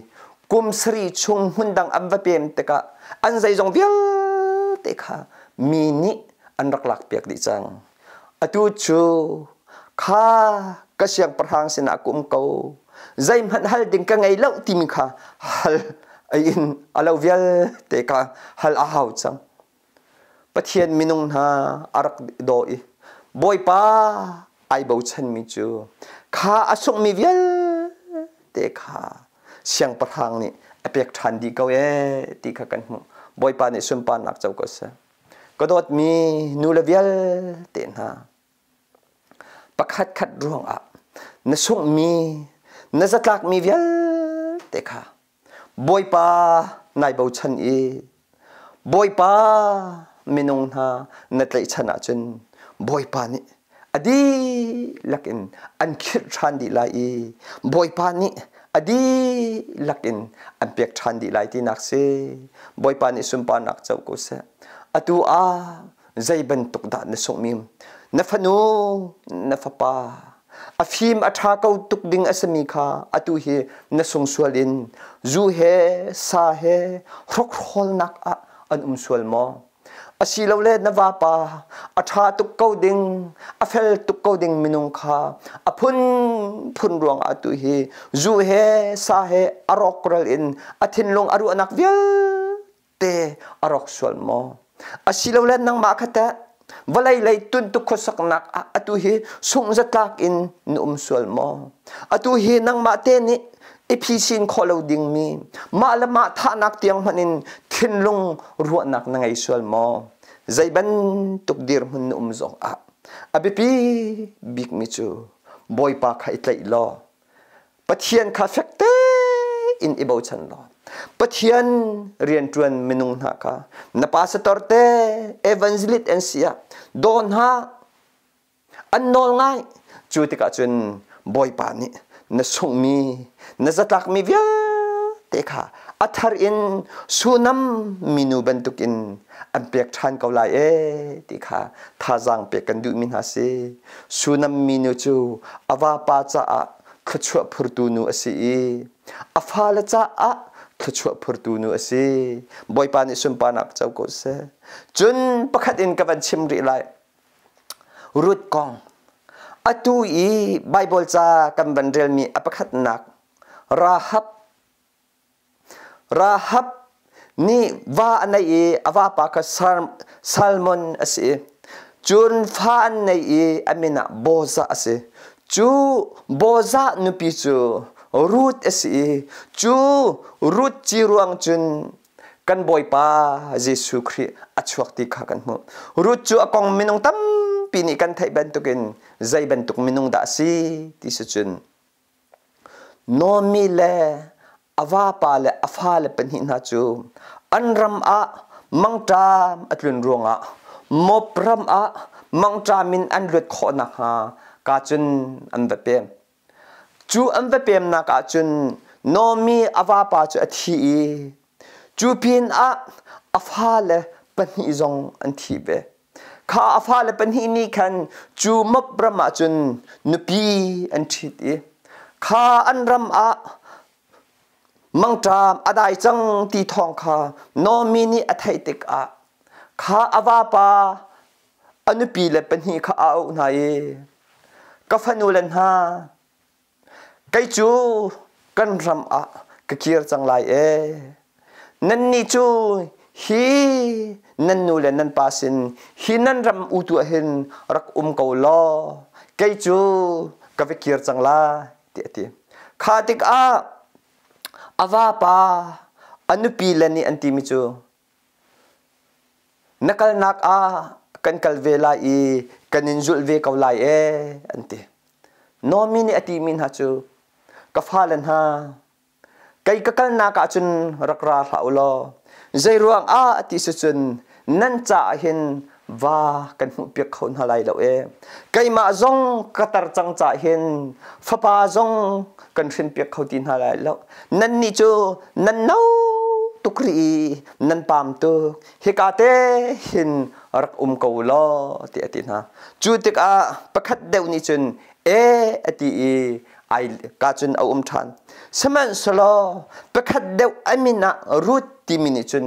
kum sarih chung hmundang an va pem tikah an zeizong vialte kha mi nih an rak lakpiak dih cang. Atu cu kha ka siangpahrang sinah ka um ko, zeihmanh hal ding ka ngei lo timi kha hal in a lo vialte kha hal a hau cang. Pathian minung hna a rak daw i Bawipa ai bochanmi cu kha a sunghmi vialte kha siangpahrang nih a pek ṭhan dih ko ee ti kha kan hmuh. Bawipa nih sunparnak co ko seh. Ka dawtmi nule vialte hna, pakhatkhat ruangah na sunghmi, na zatlakmi vialte kha Bawipa nai bochan i Bawipa minung hna na tlaihchan ahcun Bawipa nih a dihlak in an khirh ṭhan dih lai i Bawipa nih a dihlak in an pek ṭhan dih lai tinak si. Bawipa nih sunparnak co ko seh. Atu ah zei bantuk dah na sunghmi na fanu na fapa a fim a ṭha ko tuk ding a simi kha atu hi na sung sual in zu he sa he hrokhrawlnak ah an um sual maw? Asilole na vapa a ṭha tuk ko ding a fel tuk ko ding minung kha a phunphun ruangah atu hi zu he sa he a rawkral in a thinlung a ruahnak vialte a rawk sual maw? Asilole nangmah kha teh vawlei lei tuntuk khuasaknak ah atu hi sungh-zatlak in na um sual maw? Atu hi nangmah te nih i phisin khawh lo dingmi mah le mah thahnak tiang hmanh in thinlung ruahnak na ngei sual maw? Zei bantuk dirhmun na um zong ah a biapi bikmi cu Bawipa kha i tlaih law Pathian kha fek tein i bochan law Pathian rianṭuan minung hna kha na pastor te evangelist an si ah daw hna an nawl ngai. Cu tikah cun Bawipa nih na sunghmi na zatlakmi vialte kha a thar in sunam minu bantukin an pek ṭhan ko lai ee ti kha thazaang pek kan duhmi hna si. Sunam minu cu a vapa caah thluachuah phurtu nu a si i a fale caah thluachuah phurtu nu a si. Bawipa nih sunparnak co ko seh. Cun pakhat in ka van chim rih lai. Ruth kong. Atu i Baibal ca kan van relmi a pakhatnak Rahab Rahab nih va a nei i a vapa kha Salmon a si. Cun fa an nei i a min ah Bozah a si. Cu Bozah nupi cu Ruth a si i cu Ruth ci ruang cun kan Bawipa Jesuh Khrih a chuak ti kha kan hmuh. Ruth cu a kong minung tampi nih kan theih bantukin zei bantuk minung dah a si ti si cun Naomi le a vapa le a fale pahnih hna cu an ram ah mangṭam a tlun ruangah Moab ram ah mangṭam in an luat khawh nakhnga ka cun an va pem. Cu an va pemnak ah cun Naomi a vapa cu a thi i cu pinah a fale pahnih zong an thi ve. Kha a fale pahnih nih khan cu Moab ram ah cun nupi an ṭhit i kha an ram ah mangṭam a dai cang ti thawng kha Naomi nih a theih tikah kha a vapa a nupi le pahnih kha a auh hna i ka fanule hna Kei cu kan ram ah ka kir cang lai ee. Nannih cu hi nan nu le nan pa sin hi nan ram utu ah hin rak um ko law kei cu ka va kir cang lai tiah a ti. Kha tikah a vapa a nupi le nih an timi cu na kalnak ah kan kal ve lai i kan in zulh ve ko lai ee an ti. Naomi nih a timi hna cu ka fale hna kei ka kalnak ah cun rak ra hlah u law zeiruang ah ti si cun nan caah hin va kan hmuhpiak kho hna lai lo ee keimah zong ka tar cang caah hin fapa zong kan hrinpiak kho ti hna lai lo nannih cu nan no tuk rih i nan pam tuk hika te hin rak um ko law ti a ti hna cu tikah pakhat deuh nih cun e a ti i ai ka cun a um ṭhan sihmanhsehlaw pakhat deuh a min ah Ruth timi nih cun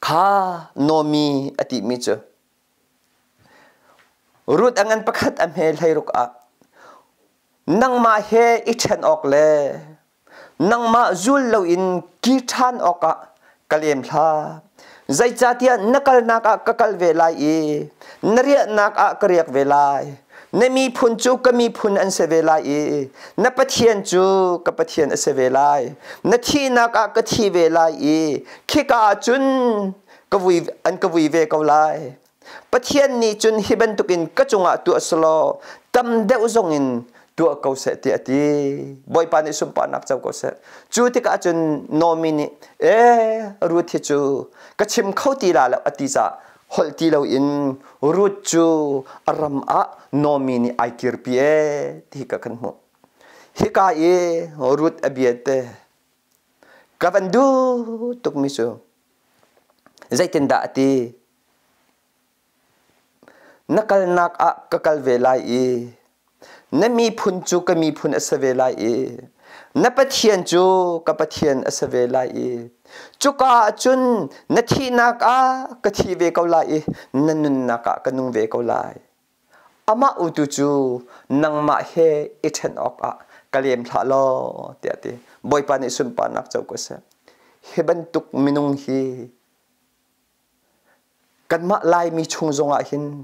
kha Naomi a timi cu Ruth a ngan pakhat a hme hleiruk ah nangmah he i ṭhen awk le nangmah zul loin ki ṭhan awkah ka lem hlah. Zeicahtiah na kalnak ah ka kal ve lai i na riahnak ah ka riak ve lai. Na miphun cu ka miphun an si ve lai i na Pathian cu ka Pathian a si ve lai. Na thihnak ah ka thi ve lai i khika ah cun ka vui, an ka vui ve ko lai. Pathian nih cun hi bantukin ka cungah tuah selaw tam deuh zongin tuah ko seh tiah a ti. Bawipa nih sunparnak co ko seh. Cu tikah cun Naomi nih ee Ruth hi cu ka chim kho ti la lo a ti caah holh ti loin Ruth cu a ram ah Naomi nih ai kirpi ee ti ka kan hmuh. Hika i Ruth a bia te ka van duh tukmi cu zeitindah a ti? Na kalnak ah ka kal ve lai i na miphun cu ka miphun a si ve lai i na Pathian cu ka Pathian a si ve lai i cuka ah cun na thihnak ah ka thi ve ko lai i na nunnak ah ka nung ve ko lai. Amah utu cu nangmah he i ṭhen awkah ka lem hlah law tiah a ti. Bawipa nih sunparnak co ko seh. Hi bantuk minung hi Kanmah Laimi chung zongah hin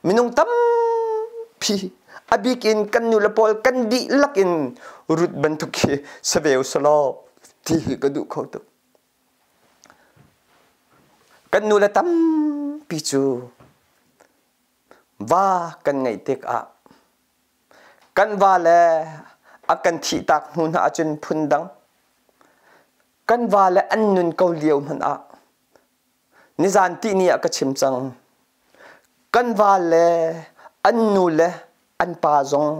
minung tampi a bik in kan nule pawl kan dihlak in Ruth bantuk hi si ve usalaw ti hi ka duh kho tuk. Kan nu le tampi cu va kan ngeih tikah kan va le a kan thihtak hnu hna ahcun phundang kan va le an nun ko lio hmanh ah nizan tihni ah ka chim cang. Kan va le an nu le an pa zong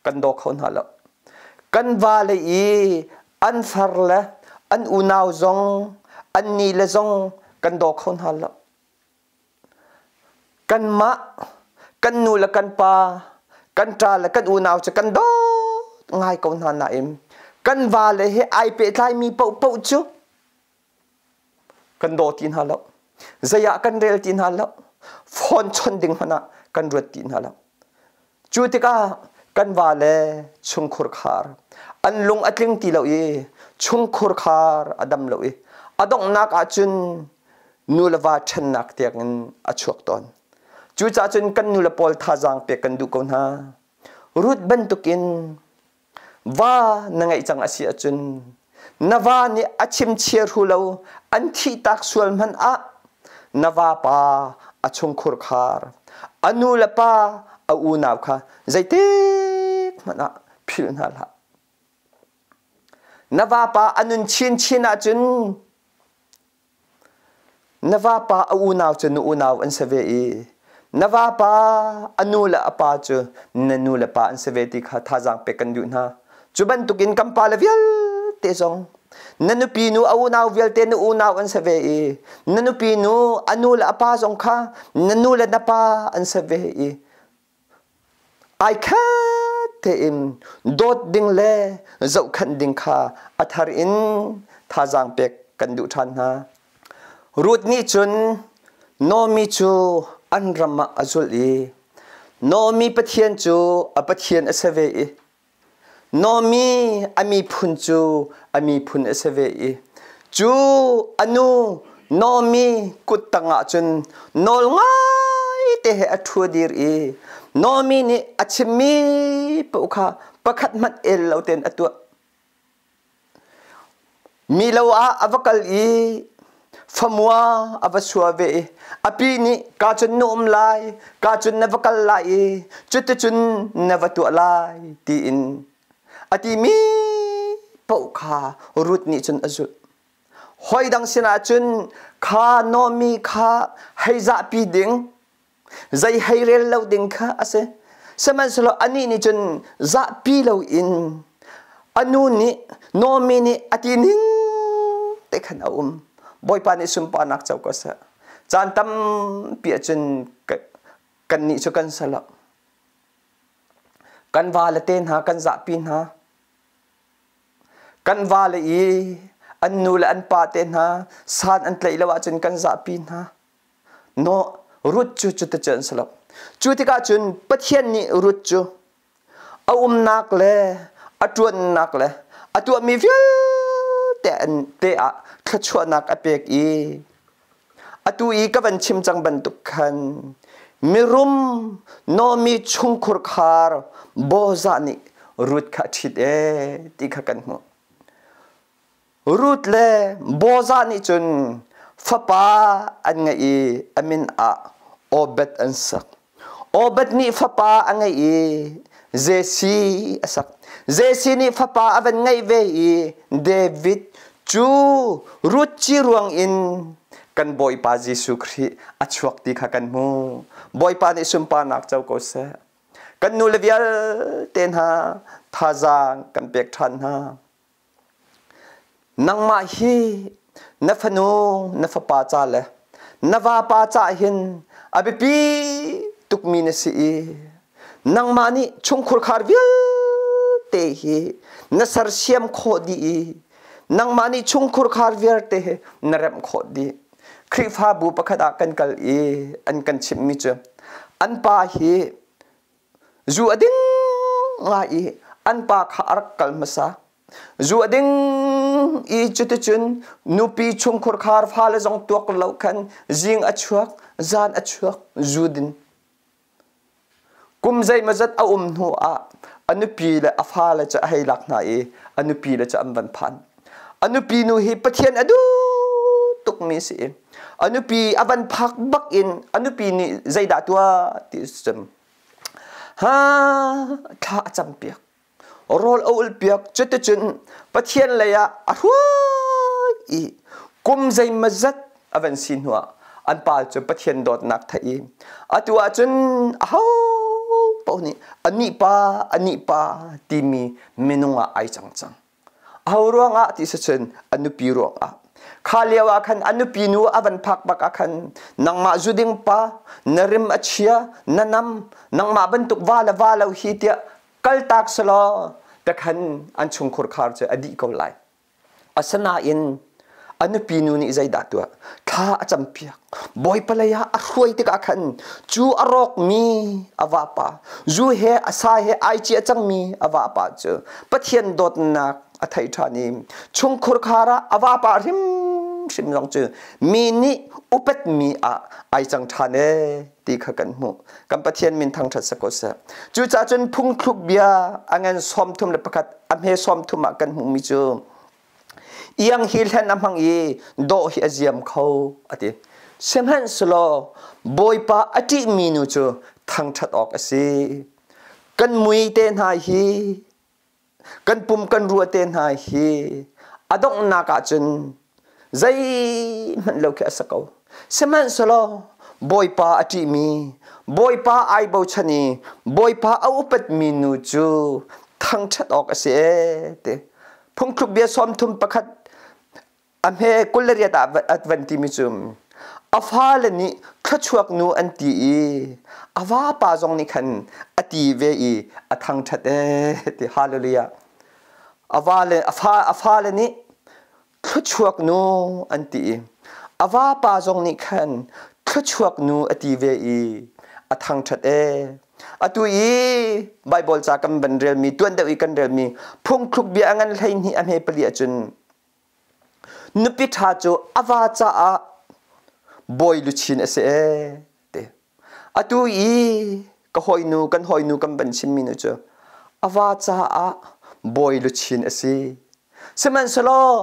kan daw kho hna lo. Kan va le i an far le an unau zong an ni le zong kan daw kho hna lo. Kanmah kan nu le kan pa kan ṭa le kan unau cu kan dawt ngai ko hna nain kan va le he ai pehtlaimi paohpaoh cu kan daw ti hna lo. Zei ah kan rel ti hna lo. Phone chawnh ding hmanh ah kan ruat ti hna lo. Cu tikah kan va le chungkhur khar an lung a tling ti lo i chungkhur khar a dam lo i a donghnak ahcun nu le va ṭhennak tiangin a chuak tawn. Cucaah cun kan nu le pawl thazaang pek kan duh ko hna. Ruth bantukin Va na ngeih cang a si ahcun na va nih a chim chia hru lo an thihtak sual hmanh ah na vapa a chungkhur khar a nu le pa a unau kha zeitik hmanh ah philh hna hlah. Na vapa a nun chinchin ahcun Na vapa a unau cu na unau an si ve i na vapa a nu le a pa cu na nu le pa an si ve ti kha thazaang pek kan duh hna. Cu bantukin kan pale vialte zong na nupi nu a unau vialte na unau an si ve i na nupi nu a nu le a pa zong kha na nu le na pa an si ve i Ai khat tein dawt ding le zohkhenh ding kha a thar in thazaang pek kan duh ṭhan hna. Ruth nih cun Naomi cu an ram ah a zulh i Naomi Pathian cu a Pathian a si ve i Naomi a miphun cu a miphun a si ve i cu a nu Naomi kut tangah cun nawl ngai te he a ṭhu dir i Naomi nih a chimmi paoh kha pakhat hmanh el lo tein a tuah. Mi lo ah a va kal i famua a va sua ve i a pi nih ka cun na um lai, ka cun na va kal lai i cuticun na va tuah lai tiin a timi paoh kha Ruth nih cun a zulh. Hawi dang sinah cun kha Naomi kha hei zahpi ding zei hei rel lo ding kha a si. Sihmanhsehlaw anih nih cun zahpi loin a nu nih Naomi nih a ti ning te khan a um. Bawipa nih sunparnak co ko seh. Caan tampi ahcun kannih cu kan si lo. Kan vale te hna kan zahpi hna. Kan vale i an nu le an pa te hna san an tlaih lo ahcun kan zahpi hna. No Ruth cu cuticun an si lo. Cu tikah cun Pathian nih Ruth cu a umnak le a ṭuannak le a tuahmi vialte te ah thluachuahnak a pek i atu i ka van chim cang bantuk khan mirum Naomi chungkhur khar Boaz nih Ruth kha a ṭhit ee ti kha kan hmuh. Ruth le Boaz nih cun fapa an ngeih i a min ah Obed an sak. Obed nih fapa a ngeih i Jesse a sak. Jesse nih fapa a van ngeih ve i David cu Ruth ci ruang in kan Bawipa Jesuh Khrih a chuak ti kha kan hmu. Bawipa nih sunparnak co ko seh. Kan nu le vialte hna thazaang kan pek ṭhan hna. Nangmah hi na fanu na fapa ca le na vapa caah hin a biapi tukmi na si i nangmah nih chungkhurkhar vialte hi na sersiam khawh dih i nangmah nih chungkhurkhar vialte hi na remh khawh dih. Khrihfabu pakhat ah kan kal i an kan chimhmi cu an pa hi Zu a ding ngai i an pa kha a rak kal hmasa. Zu a ding i cuticun nupi chungkhur khar fale zong tuak lo khan zing a chuak, zan a chuak, zu din. Kum zeimawzat a um hnu ah a nupi le a fale cu a hei lak hna i a nupi le cu an van phan. A nupi nu hi Pathian a duh tuk. tukmi si. A nupi a van phak bak in a nupi nih zeidah tuah ti cun ha thla a cam piak. Rawl a ul piak. Cuticun Pathian lei ah a hruai i kum zeimazat a van si hnuah an pa cu Pathian dawtnak theih i atu ahcun aho paoh nih anih pa anih pa timi minung ah ai cang cang. Aho ruangah ti si cun a nupi ruangah. Kha lio ah khan a nupi nu a van phak bak ah khan nangmah zuding pa na rim a chia na nam nangmah bantuk va le va lo hi tiah kaltak selaw te khan an chungkhur khar cu a dih ko lai. Asinain a nupi nu nih zeidah tuah? Thla a campiak. Bawipa lei ah a hruai tikah khan cu a rawkmi a vapa, zu he a sa he ai cia cangmi a vapa cu Pathian dawtnak a thei ṭhan i chungkhur khar ah a vapa hrimhrim zong cu mi nih upatmi ah ai cang ṭhan ee ti kha kan hmuh. Kan Pathian min thangṭhat si ko seh. Cucaah cun phungthluk bia a ngan 31 a hme 30 ah kan hmuhmi cu iang hi hlen a hmang i dawh hi a ziam kho a ti. Sihmanhsehlaw Bawipa a ṭihmi nu cu thangṭhat awk a si. Kan mui te hna hi kan pum kan rua te hna hi a donghnak ah cun zeihmanh lo khi a si ko. Sihmanhsehlaw Bawipa a ṭihmi, Bawipa ai bochan i Bawipa a upatmi nu cu thangṭhat awk a si ee ti. Phungthluk bia 31 a hme 28 ah a van timi cu a fale nih thluachuak nu an ti i a vapa zong nih khan a ti ve i a thangṭhat ee ti. Hallelujah. A vale a fale nih thluachuak nu an ti i a vapa zong nih khan thluachuak nu a ti ve i a thangṭhat ee. Atu i Baibal ca kan van relmi, tuan deuh i kan relmi phungthluk bia a ngan 12 a hme pali ahcun nupi ṭha cu a va caah bawi luchin a si ee ti. Atu i ka hawinu kan hawinu kan van chimmi nu cu a va caah bawi luchin a si. Sihmanhsehlaw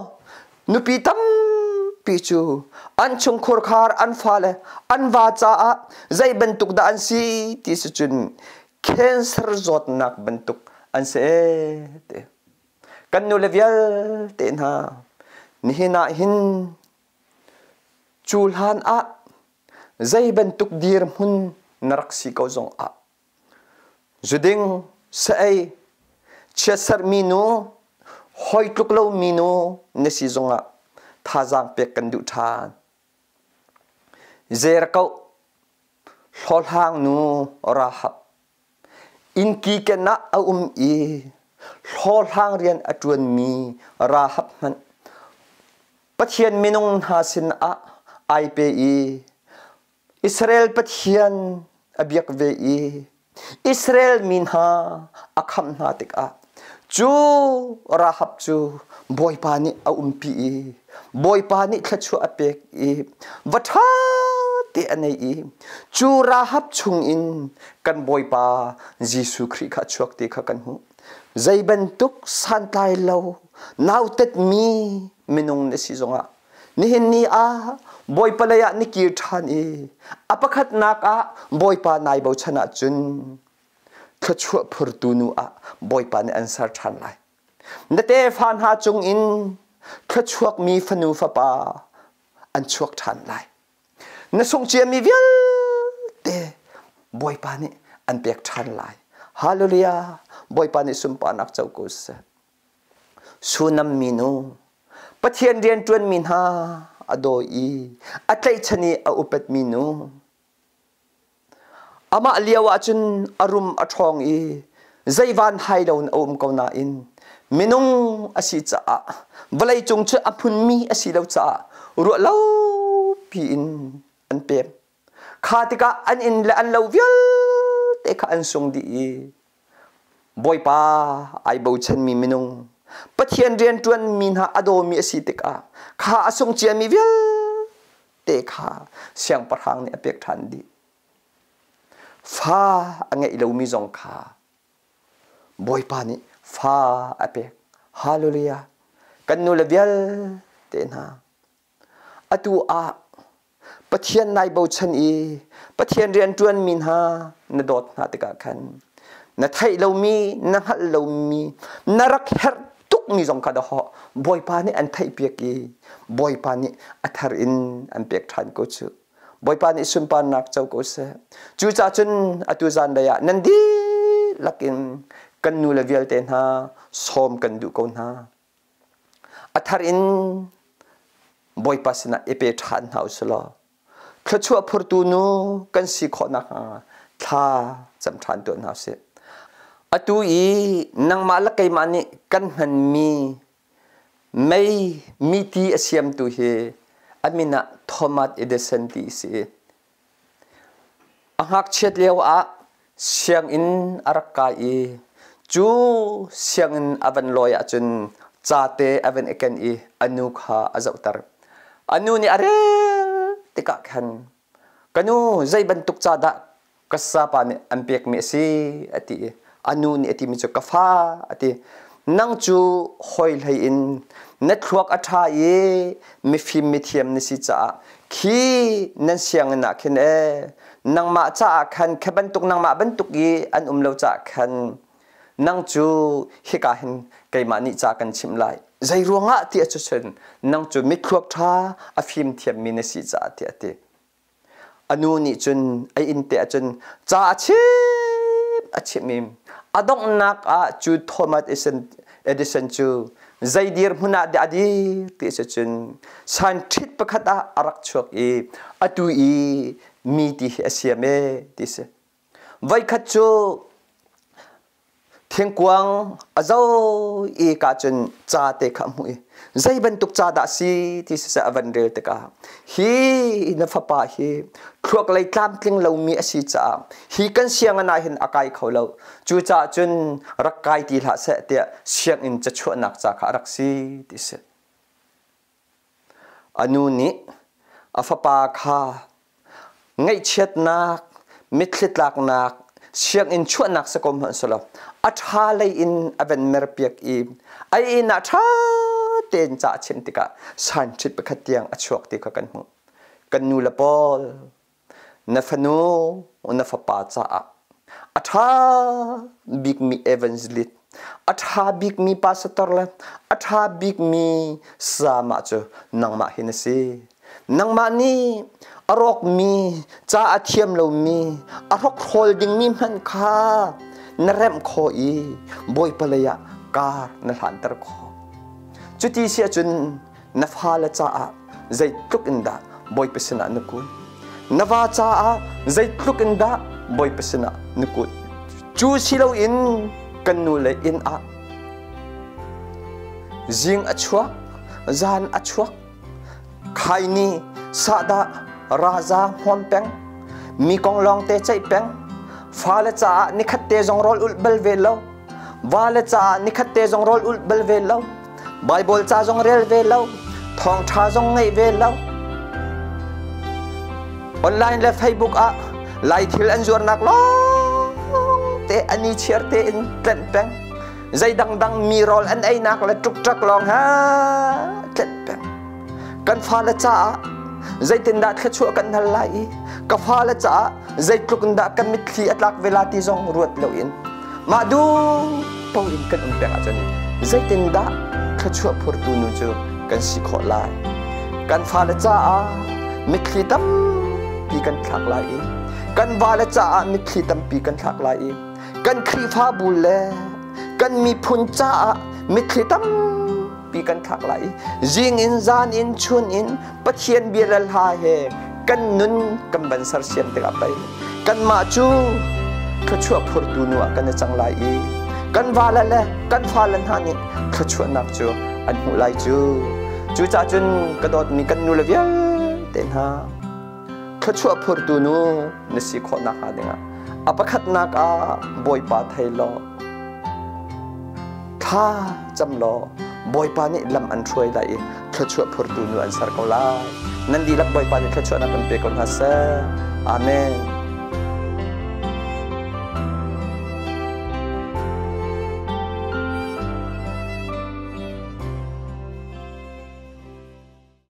nupi tampi cu an chungkhur khar an fale an va caah zei bantuk dah an si ti si cun cancer zawtnak bantuk an si ee ti. Kan nule vialte hna nihin ah hin cu hlan ah zei bantuk dirhmun na rak si ko zong ah zuding sa-ei chiatserhmi nu hoi tluk lomi nu na si zongah thazaang pek kan duh ṭhan. Zerkoh hlawhhlang nu Rahab Innki ken ah a um i hlawhhlang rian a ṭuanmi Rahab hmanh Pathian minung hna sinah ai pe i Israel Pathian a biak ve i Israel mi hna a khamh hna tikah cu Rahab cu Bawipa nih a umpi i Bawipa nih thluachuah a pek i va ṭha te a nei i cu Rahab chungin kan Bawipa Jesuh Khrih kha a chuak ti kha kan hmuh. Zei bantuk santlai lo nautetmi minung na si zongah nihin ni ah Bawipa lei ah ni kir ṭhan i a pakhatnak ah Bawipa nai bochan ahcun thluachuah phurtu nu ah Bawipa nih an ser ṭhan lai. Na tefa hna cungin thluachuakmi fanu fapa an chuak ṭhan lai. Na sungh ciami vialte Bawipa nih an pek ṭhan lai. Hallelujah! Bawipa nih sunparnak co ko seh. Sunam minu, Pathian rianṭuanmi hna a daw i a tlaihchan i a upatmi nu, Amah lio ahcun a rum a ṭhawng i zei van hai loin a um ko nain minung a si caah vawleicung cu a hmunmi a si lo caah ruah lo piin an pem. Kha tikah an inn le an lo vialte kha an sung dih i Bawipa ai bochanmi minung Pathian rianṭuanmi hna a dawmi a si tikah kha a sung ciami vialte te kha siangpahrang nih a pek ṭhan dih. Fa a ngeih lomi zong kha Bawipa nih fa a pek. Hallelujah. Kan nule vialte hna. Atu ah Pathian nai bochan i Pathian rianṭuanmi hna na dawt hna tikah khan na theih lomi, na hngalh lomi, na rak herh tukmi zong kha dahawh Bawipa nih an theihpiak i Bawipa nih a thar in an pek ṭhan ko cu. Bawipa nih sunparnak co ko seh. Cucaah cun atu zanlei ah nan dihlak in kan nu le vialte hna sawm kan duh ko hna. A thar in Bawipa sinah i pe ṭhan hna u sih law thluachuah phurtu nu kan si khawh nakhnga thla cam ṭhan tuah hna usih. Atu i nangmah le keimah nih kan hmanmi mei miti a siamtu hi a min ah Thomas Edison ti a si. A ngakchiat lioah sianginn a rak kai i cu sianginn a van lawi ahcun ca te a van i ken i a nu kha a zohter. A nu nih a rel tikah khan ka nu zei bantuk ca dah ka sapa nih an pekmi a si a ti i a nu nih a timi cu ka fa a ti. Nang cu hawi hlei in na thluak a ṭha i mifim mithiam na si caah khi nan sianginn ah khin ee nangmah caah khan kha bantuk nangmah bantuk i an um lo caah khan nang cu hika hin keimah nih ca kan chimh lai zei ruangah ti a cun nang cu mithluak ṭha a fim thiammi na si caah tiah a ti. A nu nih cun a inn te ahcun ca a chimh a chimh i a donghnak ah cu Thomas Edison cu zei dirhmun ah dah a dir ti a si cun scientist pakhat ah a rak chuak i atu i mi ti hi a siam ee ti a si. Voikhat cu thingkuang a zo i ka cun ca te kha a hmuh i zei bantuk ca dah si ti siseh a van rel tikah hi na fapa hi thluak lei tlamtling lomi a si caah hi kan sianginn ah hin a kai kho lo cucaah cun rak kai ti hlah seh tiah sianginn cachuahnak ca kha a rak si ti si. A nu nih a fapa kha ngaihchiatnak, mitthli tlaknak, sianginn chuahnak si ko hmanh selaw a ṭha lei in a van merpiak i a inn ah ṭha tein ca a chimh tikah scientist pakhat tiang a chuak ti kha kan hmuh. Kan nu le pawl na fanu na fapa caah a ṭha bikmi evangelist a ṭha bikmi pastor le a ṭha bikmi sama cu nangmah hi na si. Nangmah nih a rawkmi ca a thiam lomi a hrokhrawl dingmi hmanh kha na remh khawh i Bawipa lei ah kar na hlanter khawh. Cuti si ahcun na fale caah zeitluk in dah Bawipa sinah na kun? Na va caah zeitluk in dah Bawipa sinah na kun? Cu si loin kan nu le inn ah zing a chuak, zan a chuak, khaini, sahdah, raza hmuam peng, mi kong lawng te ceih peng, fale caah nikhat te zong rawl ulh bal ve lo, vale caah nikhat te zong rawl ulh bal ve lo, Baibal ca zong rel ve lo, thawngṭha zong ngeih ve lo. Online le Facebook ah Lai thil an zuarnak lawng te an i chiar tein tlenh peng. Zei dangdang mi rawl an einak le ṭukṭak lawng ha tlenh peng. Kan fale caah zeitindah thluachuah kan hal lai i ka fale caah zeitluk in dah kan mitthli a tlak ve la ti zong ruat loin mah duh paoh in kan um peng ahcun zeitindah thluachuah phurtu nu cu kan si khawh lai. Kan fale caah mitthli tampi kan thlak lai i kan vale caah mitthli tampi kan thlak lai i kan Khrihfabu le kan miphun caah mitthli tampi pi kan thlak lai i zing in zan in chun in Pathian bia le hla he kan nun kan van sersiam tikah pei kanmah cu thluachuah phurtu nu ah kan i cang lai i kan vale le kan fale hna nih thluachuahnak cu an hmuh lai cu. Cucaah cun ka dawtmi kan nu le vialte hna thluachuah phurtu nu na si khawh nakhnga dingah a pakhatnak ah Bawipa thei law thla cam law Bawipa nih lam an hruai lai i thluachuah phurtu nu an ser ko lai. Nan dihlak Bawipa nih thluachuahnak kan pe ko hna seh. Amen.